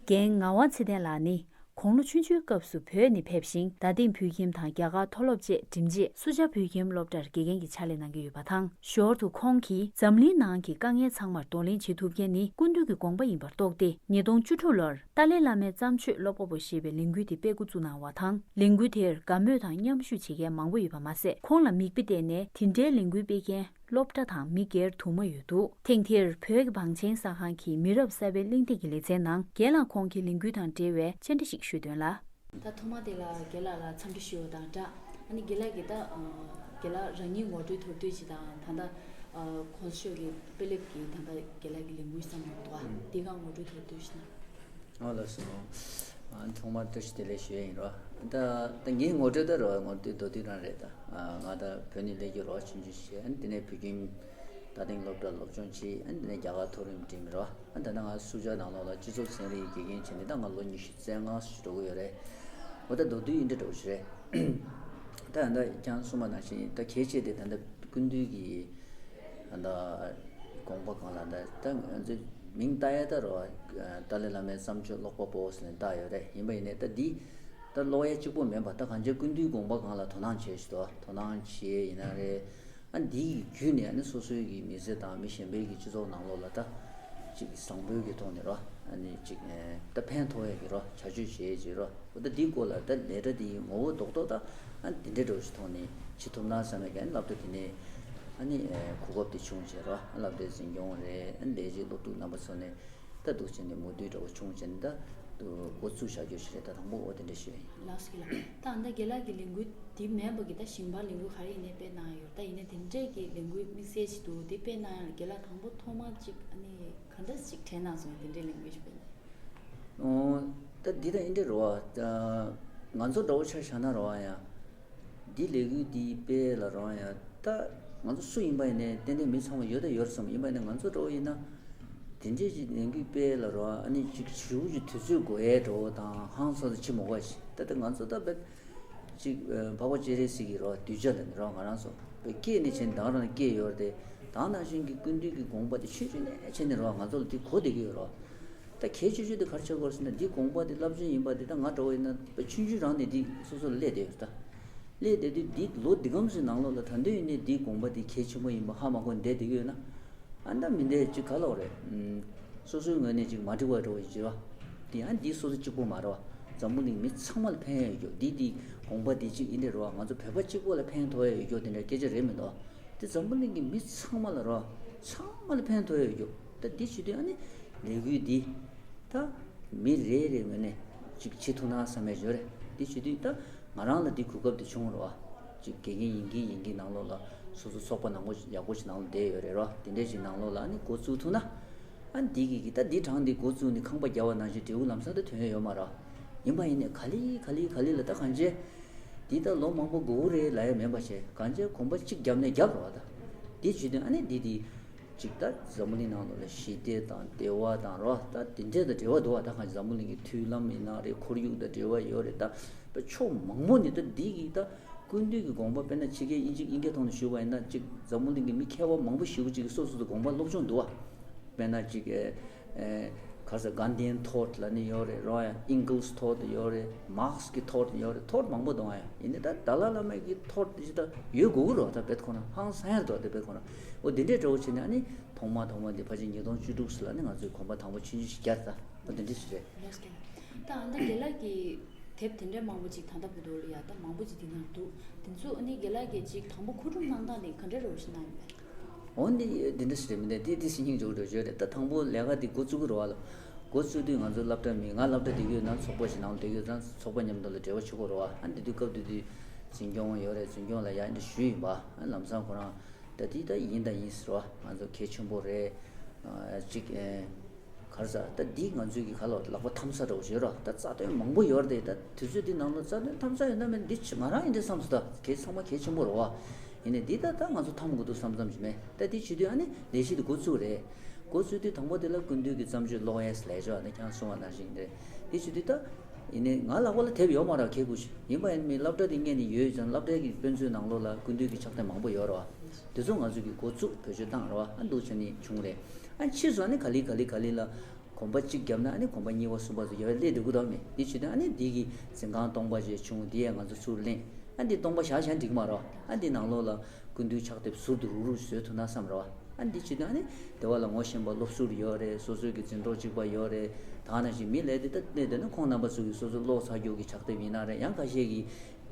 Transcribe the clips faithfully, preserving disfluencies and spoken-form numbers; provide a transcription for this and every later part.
རྒན་ངག་དབང་ཚེ་བརྟན་ལགས་ནི་དགུང་ལོ་ཆུང་ཆུང་སྐབས་སུ་བོད་ནས་ཕེབས་ཤིང་། རྡ་སྟེང་བོད་ཁྱིམ་དང་རྒྱ་གར་མཐོ་སློབ་བཅས་འགྲིམ་རྗེས་སུ་ཇཱ་བོད་ཁྱིམ་སློབ་གྲྭར་དགེ་རྒན་གྱི་ཕྱག་ལས་གནང་གི་ཡོད་པ་དང་། ཞོར་དུ་ཁོང་གིས་འཛམ་གླིང་ནང་གི་དཀའ་ངལ་ཚང་མར་གདོང་ལེན་བྱེད་ཐུབ་མཁན་ནི་ཀུན་འདུས་ཀྱི་དགོངས་པ་ཡིན་པར་རྟོགས་ཏེ། ཉིས་སྟོང་བཅུ་དྲུག་ལོར་ཏཱ་ལའི་བླ་མའི་བརྩམས་ཆོས་ཀློག་པ་པོ་ཞེས་པའི་ལས་འགུལ་དེ་སྤེལ་འགོ་བཙུགས་གནང་བ་དང་། ལས་འགུལ་དེར་དགའ་མོས་དང་མཉམ་ཞུགས་བྱེད་མཁན་མང་པོ་ཡོད་པ་མ་ཟད། ཁོང་ལ་མིག་དཔེ་བལྟས་ནས་དེ་འདྲའི་ལས་འགུལ་སྤེལ་མཁན་སློབ་གྲྭ་དང་མི་སྒེར་དུ་མ་ཡོད་འདུག་ཐེངས་དེར་བོད་ཀྱི་བང་ཆེན་གསར་ཁང་གི་མི་རབས་གསར་པའི་གླེང་སྟེགས་ཀྱི་ལེ་ཚན་ནང་རྒན་ལགས་ཁོང་གི་ལས་འགུལ་དང་འབྲེལ་བའི་བཅར་འདྲི་ཞིག་ཞུས་དོན་ལ། ད་ཐོག་མ་དེ་ལ་རྒན་ལགས་ལ་འཚམས་འདྲི་ཞུ་བ་དང་སྦྲགས། ཨ་ནི་རྒན་ལགས་ཀྱིས་ད་ཨ་རྒན་ལགས་རང་ཉིད་ངོ་སྤྲོད་མདོར་བསྡུས་ཅིག་དང་། ད་ལྟ་ཨ་གོང་ས་མཆོག་གི་དཔེ་ལེབ་ཀྱི་ད་ལྟ་རྒན་ལགས་ཀྱི་ལས་འགུལ་བསམ་བློ་འདུག་ཨ། དེ་ག་ངོ་སྤྲོད་མདོར་བསྡུས་ཞུས་ན། ཨོ་ལགས་སོ། ཨ་ཐོག་མར་བཀྲ་ཤིས་བདེ་ལེགས་ཞུ་ཡ་ཡིན་རོ། ད་ད་ངའི་ངོ་སྤྲོད་ད་རོ། ངོ་སྤྲོད་མདོར་བསྡུས་རང་རེད་ད། ཨ་ང་ད་བོད་ནས་སླེབས་རྒྱུ་རོ། ཆུང་ཆུང་བྱས། ཨ་ནི་དེ་ནས་བོད་ཁྱིམ་རྡ་སྟེང་སློབ་གྲྭར་སློབ་སྦྱོང་བྱས། ཨ་ནི་དེ་ནས་རྒྱ་གར་མཐོ་རིམ་འགྲིམས་རོ། ཨ་ད་ནང་ང་སུ་ཇཱ་ནང་ལོགས་ལ་སྤྱི་ཚོགས་ཚན་རིག་གི་དགེ་རྒན་བྱས་ནས་ད་ང་ལོ་ཉི་ཤུ་རྩ་ལྔ་ཞིག་འགྲོ་གི་ཡོད་རེད། འོ་ད་མདོར་བསྡུས་འདི་འདྲ་འདྲ་བོ་ཞིག་རེད། ད་ད་ཁྱེད་རང་གསུངས་པ་ནང་བཞིན་ད་གལ་ཆེ་དེ་ད་ད་ཀུན་འདུས་ཀྱི་ད་ད་དགོངས་པ་སྒང་ལ་ད་ད་ང་ཚོས་མིང་བཏགས་ཡ་ད་རོ། ཏཱ་ལའི་བླ་མའི་བརྩམས་ཆོས་ཀློག་པ་པོ་ཟེར་ནས་བཏགས་ཡོད་རེད། ཡིན་པ་ཡིན་ནའི་ད་འདི་ད་ཀློག་ཡ་གཅིག་པོ་མིན་པ། ད་གང་ཅི་ཀུན་འདུས་དགོངས་པ་སྒང་ལ་དོ་སྣང་བྱས་ཤིག་ཏུ་དོ་སྣང་བྱས་ཡིན་ན་རེད། ཨ་འདི་ཡི་བརྒྱུད་ནས་ཨ་ནི་སོ་སོའི་གི་མི་ཚེ་དང་མི་གཞན་པའི་གི་སྤྱི་ཚོགས་ནང་ལོགས་ལ་ད་ཅིག་བཟང་པོའི་གི་ཐོག་ནས་རོ། ཨ་ནི་ཅིག་ཨེ་ད་ཕན་ཐོགས་ཡ་གི་རོ། བྱ་སྤྱོད་བྱེད་ཡ་ཅིག་རོ། འོ་ད་འདི་སྐོར་ལ་ད་ལས་གྲྭ་འདི་ཡི་ངོ་བོ་རྡོག་རྡོག་ད་ཨ་འདི་འདྲའི་འདྲ་བོ་ཞིག་ཐོག་ནས་བྱེད་ཐུབ་ན་བསམ་ཡ་གི་ཨ་ནི་སློབ་གྲྭ་འདི་ནས་ཨ་ནི་ཨེ་གོ་སྐབས་དེ་བྱུང་བྱས་རོ། ཨ་སློབ་གྲྭའི་འཛིན་སྐྱོང་རེད། ཨ་ནི་ལས་བྱེད་སློབ་ཕྲུག་རྣམ་པ་ཚོ་ནས་ད་འདུག་བྱས་ནས་མོས་མཐུན་འདྲ་བོ་བྱུང་བྱས་ནས་ད་འདུག་འགོ་བཙུགས་བྱ་རྒྱུ་ཞིག་རེད། ད་དང་པོ་འོ་དེ་འདྲ་ཞུ་ཡ་ཡིན། ལགས་སོ་རྒན་ལགས། ད་ཨ་ད་རྒན་ལགས་ཀྱི་ལས་འགུལ་འདི་མིན་པ་གི་ད་གཞན་པ་ལས་འགུལ་ག་རེ་ཡིན་ནའི་སྤེལ་གནང་ཡོད། ད་ཡིན་ནའི་དེ་འདྲས་ཀྱི་ལས་འགུལ་དམིགས་བསལ་ཞིག་འདུག་དེ་སྤེལ་གནང་ཡ་ལ་རྒན་ལགས་དང་པོ་ཐོག་མ་ཅིག་ཨ་ནི་ག་འདྲ་ཅིག་དྲན་གནང་སོང་། དེ་འདྲས་ལས་འགུལ་ཞིག་སྤེལ་ནས། ཨོ་ད་འདི་ད་ཨིན་འདྲས་རོ། ཨ་ང་ཚོ་འདྲ་བོ་ཆ་བཞག་ན་རོ། ཨ་ཡ་འདི་ལས་འགུལ་འདི་སྤེལ་ལ་རོ། ཨ་ཡ་ད་ང་ཚོ་སུ་ཡིན་པ་ཡིན་ནའི་ཏན་ཏན་མི་ཚང་མ་ཡོད་ད་ཡོད་བསམ། ཡིན་པ་ཡིན་ནའི་ང་ཚོ་འདྲ་བོ་ཡིན་ན་དེ་འདྲས་ཅིག་ལས་འགུལ་སྤེལ་ལ་རོ། ཨ་ནི་ཅིག་ཞེ་པོ་ཅིག་དུས་ཚོད་འགོར་ཡས་འདྲ་བོ་དང་ཧང་སང་ས་ཅིག་མོ་ག་ཞིག་ད་ད་ང་ཚོ་ད་བེད་ཅིག་ཨ་འཕགས་པ་སྤྱན་རས་གཟིགས་ཀྱི་རོ་གདུལ་བྱ་ལ་ནི་རོ། ང་རང་ཚོ་བེད་སྐྱེས་ནས་བྱས་ནས་ད་ག་རང་ལ་སྐྱེས་ཡོད་རེད་དེ། ད་ག་ནང་བཞིན་གྱི་ཀུན་འདུས་ཀྱི་དགོངས་པ་དེ་ཆུང་ཆུང་ནས་བྱས་ནས་རོ་ང་ཚོ་ལ་དེ་གོ་བསྡད་ཀྱི་ཡོད་རོ། ད་གལ་ཆེ་ཤོས་དེ་ག་རེ་ཆགས་ཀྱི་ཡོད་རེད་ཟེར་ན། འདི་དགོངས་པ་དེ་རླབས་ཆེན་ཡིན་པ་དེ་ད་ང་འདྲ་བོ་ཡིན་ན་བེད་ཆུང་ཆུང་རང་ནས་འདི་སོ་སོ་ལ་སླེབས་བསྡད་ཡོད་རེད། ད་སླེབས་བསྡད་དུས་འདི་ལོ་འདི་གམ་ཞིག་ནང་ལོགས་ལ་ད་དུང་ཡིན་ནའི་འདིའི་དགོངས་པ་དེ་གལ་ཆེན་པོ་ཡིན་པ་ཧ་མ་གོ་བསྡད་བསྡད་ཀྱི་ཡོད་ན། ཨ་ད་མི་འདྲ་ཅིག་ག་ལབ་དགོས་རེད། ཨམ། སོ་སོའི་ངོས་ནས་ཅིག་མ་འགྲིག་པ་འདྲ་བོ་ཡིན་ཅི་རོ། དེ་ཨ་འདི་སོ་སོ་གཅིག་པོ་མ་རེད་བ། འཛམ་བུ་གླིང་མི་ཚང་མ་ལ་ཕན་ཡོད་རྒྱུ། འདི་འདི་དགོངས་པ་འདི་གཅིག་ཡིན་ནའི་རོ། ང་ཚོ་བོད་པ་གཅིག་པོ་ལ་ཕན་ཐོགས་ཡ་ཡོད་རྒྱུ་དེ་འདྲ་སྐད་ཆ་རེད་མི་འདུག་དེ་འཛམ་བུ་གླིང་གི་མི་ཚང་མ་ལ་རོ། ཚང་མ་ལ་ཕན་ཐོགས་ཡ་ཡོད་རྒྱུ། ད་འདི་བྱེད་དུས་ཨ་ནི་ལས་འགུལ་འདི་ད་མི་རེ་རེ་ངོས་ནས་ཅིག་བྱེད་ཐུབ་ན་བསམ་ཡ་ཡོད་རེད། འདི་བྱེད་དུས་ད་ང་རང་ལ་འདི་གོ་སྐབས་འདི་བྱུང་རོ། ཅིག་དགེ་རྒན་ཡིན་གྱིན་ཡིན་གྱིན་ནང་ལོགས་ལ་སོ་སོ་ཚོགས་པ་ནང་ལོགས་ཡག་པོ་ཞིག་ནང་ལ་བསྡད་ཡོད་རེད་རོ། དེ་འདྲས་ཞིག་ནང་ལོགས་ལ་ཨ་ནི་འགོ་བཙུགས་ཐུབ་ན། ཨ་འདི་གི་གི་ད་འདི་གྲངས་འདི་འགོ་བཙུགས་ནས་ཁང་པ་རྒྱབ་པ་ནང་བཞིན་འབྲས་བུ་ལམ་སང་ད་ཐོན་ཡ་ཡོད་མ་རེད། ཡིན་པ་ཡིན་ནའི་ག་ལེ་ག་ལེ་ག་ལེ་ལ་ད་གང་བྱས། འདི་ད་ལོ་མང་པོ་འགོར་གི་རེད་ལབ་ཡ་མིན་པ་བྱས། གང་བྱས་གོམ་པ་གཅིག་བརྒྱབ་ནས་བརྒྱབ་རོགས་ད། འདི་བྱེད་དུས་ཨ་ནི་འདི་འདི། ཅིག་ད་འཛམ་བུ་གླིང་ནང་ལོགས་ལ་ཞི་བདེ་དང་བདེ་བ་དང་རོ། ད་དེ་འདྲས་དང་འབྲེལ་བ་འདུག་བ། ད་གང་འཛམ་བུ་གླིང་གི་མཐུན་ལམ་ཡིན་ན་རེད། ཁོར་ཡུག་དང་འབྲེལ་བ་ཡོད་རེད། ད་ཕྱོགས་མང་པོ་ནས་ད་འདི་གི་ད་ཀུན་འདུས་ཀྱི་དགོངས་པ་དཔེར་ན་ཕྱི་རྒྱལ་དབྱིན་ཇི་དབྱིན་སྐད་ཐོག་ནས་ཞུས་པ་ཡིན་ན་ཅིག་འཛམ་བུ་གླིང་གི་མི་མཁས་པ་མང་པོ་ཞེ་པོ་ཅིག་གིས་སོ་སོ་སོ་དགོངས་པ་སློབ་སྦྱོང་འདུག་བ། དཔེར་ན་ཅིག་ཨེ་ཨེ་ག་རེ་ཟེར། Gandhian thought ལབ་ནི་ཡོད་རེད་རོ། ཡང་Engels thought ཡོད་རེད། Marx གི་thought ཡོད་རེད། thought མང་པོ་འདུག་ཨ། ཡིན་ནའི་ད་ཏཱ་ལའི་བླ་མའི་གི་thought དེ་ཅིག་ད་ཡོད་དགོས་ཀྱི་རེད་བ། ད་བེད་ཁོ་ན་ཧང་སང་ཡ་རེད་བ། ད་བེད་ཁོ་ན་འོ་དེ་འདྲས་འདྲ་བོ་བྱས་ནས་ཨ་ནི་ཐོག་མ་ཐོག་མ་འདི་ཕལ་ཆེར་ཉིས་སྟོང་བཅུ་དྲུག་ཙམ་ལ་ནི་ང་ཚོས་གོམ་པ་དང་པོ་ཆུང་ཆུང་ཞིག་བརྒྱབ། ད་འོ་དེ་འདྲས་ཞིག་རེད། ལགས་སོ། ད་ཨ་ད་རྒན་ལགས་ཀྱི་དེབ་དེ་འདྲས་མང་པོ་ཅིག་ད་ལྟ་བར་དུ་ལ་ཡ་ད་མང་པོ་ཅིག་འདི་ནང་འདུག་དེ་ཚོ་ཨ་ནི་རྒན་ལགས་ཀྱིས་ཅིག་དང་པོ་མཁོ་སྒྲུབ་གནང་སྟངས་དེ་ག་འདྲས་འདྲ་བོ་ཞིག་གནང་ཡོད་པས། འོ་འདི་འདི་འདྲ་ཞིག་རེད་མི་འདུག་འདི་འདི་ཞིག་སྙིང་རྗེ་པོ་འདྲ་ཞིག་རེད། ད་དང་པོ་ལས་ཀ་འདི་འགོ་བཙུགས་ཀྱི་རེད་བ་ལ། འགོ་བཙུགས་དུས་ང་ཚོ་སློབ་གྲྭ་མི་ང་སློབ་གྲྭ་བསྡད་ཀྱི་ཡོད་ན་ཚོགས་པ་ཞིག་ནང་ལ་བསྡད་ཀྱི་ཡོད་ན་ཚོགས་པ་མཉམ་དུ་ལ་འབྲེལ་བ་བྱེད་དགོས་རེད་བ། ཨ་འདི་དུས་སྐབས་དེ་དུས་འཛིན་སྐྱོང་ཡོད་རེད། འཛིན་སྐྱོང་ལ་ཡ་འདི་ཞུས་ཡིན་པ། ཨ་ལམ་སང་ཁོ་རང་ད་འདི་ད་ཡིན་ད་ཡིན་ཟེར་བ། ང་ཚོ་གལ་ཆེན་པོ་རེད། ཨ་ཅིག་ཨེ། ག་རེ་ཟེར། ད་འདི་ང་ཚོའི་གི་ག་ལ་ལག་པ་འཐམ་ས་འདྲ་བོ་ཞིག་ཡོད་ར། ད་རྩ་དོན་མང་པོ་ཡོད་རེད་དེ། ད་དུས་ཚོད་འདི་ནང་ལ་རྩ་དོན་འཐམ་ས་ཡོད་ན་མེད་འདི་ང་རང་ཡིན་དེ་བསམ་སོང་། ད་གལ་ཚང་མ་གལ་ཆེན་པོ་རེད་བ། ཡིན་ནའི་འདི་ད་ད་ང་ཚོ་འཐམ་དགོས་འདུག་བསམ་བསམ་ཞིག་མེད། ད་འདི་བྱེད་དུས་ཨ་ནི་ལས་གཞི་འདི་འགོ་བཙུགས་རེད། འགོ་བཙུགས་དུས་དང་པོ་དེ་ལ་ཀུན་འདུས་ཀྱི་བརྩམས་ཆོས་ཀློག་ཡས་ལས་ཆོག་ཨ་ནི་ཁྱེད་རང་གསུངས་པ་ནང་བཞིན་རེད། འདི་བྱེད་དུས་ད། ཡིན་ནའི་ང་ལག་པ་ལ་དེབ་ཡོད་མ་རེད་ཁེ་ཁུ་ཞིག་ཡིན་པ་ཡིན་མིན་སློབ་གྲྭ་དེ་སྔོན་ནས་ཡོད་ཙང་སློབ་གྲྭའི་གི་དཔེ་མཛོད་ནང་ལོགས་ལ་ཀུན་འདུས་ཀྱི་ཕྱག་དེབ་མང་པོ་ཡོད་རེད་བ། དེ་ཚོ་ང་ཚོ་གི་འགོ་བཙུགས་བེད་སྤྱོད་བཏང་རེད་བ། ཨ་འདུག་བྱས་ནས་བྱུང་རེད། ཨ་ཕྱིས་སུ་ཨ་ནི་ག་ལེ་ག་ལེ་ག་ལེ་ལ་ གོམ་པ་གཅིག་བརྒྱབ་ན་ཨ་ནི་གོམ་པ་གཉིས་པ་གསུམ་པ་ཚོ་རྒྱབ་ལ་སླེབས་འགྲོ་གི་འདུག་མེད། འདི་བྱེད་དུས་ཨ་ནི་འདི་གི་འཛིན་ཁང་སྟོང་པ་ཅིག་བྱུང་། འདི་ཡང་ང་ཚོ་ཚུར་ལེན། ཨ་འདི་སྟོང་པ་བཞག་བཞག་འགྲིག་མ་རེད། ཨ་འདི་ནང་ལོགས་ལ་སྐུ་མདུན་ཕྱག་དེབ་ཟུར་དུ་རུག་རུག་བཟོས་ཐུབ་ན་བསམ་རེད་བ། ཨ་འདི་བྱེད་དུས་ཨ་ནི་སྡེ་བ་ལ་ངོ་ཤེས་པ་སློབ་ཟུར་ཡོད་རེད། སོ་སོའི་གི་འཛིན་གྲོགས་གཅིག་པ་ཡོད་རེད། ད་ནང་བཞིན་མི་ལས་དེ་ད་གནས་དེ་ནི་ཁོང་རྣམ་པ་ཚོ་གི་སོ་སོ་ཀློག་ཚར་རྒྱུ་གི་ཕྱག་དེབ་ཡིན་ན་རེད། ཡང་ཁ་ཤས་ཀྱི་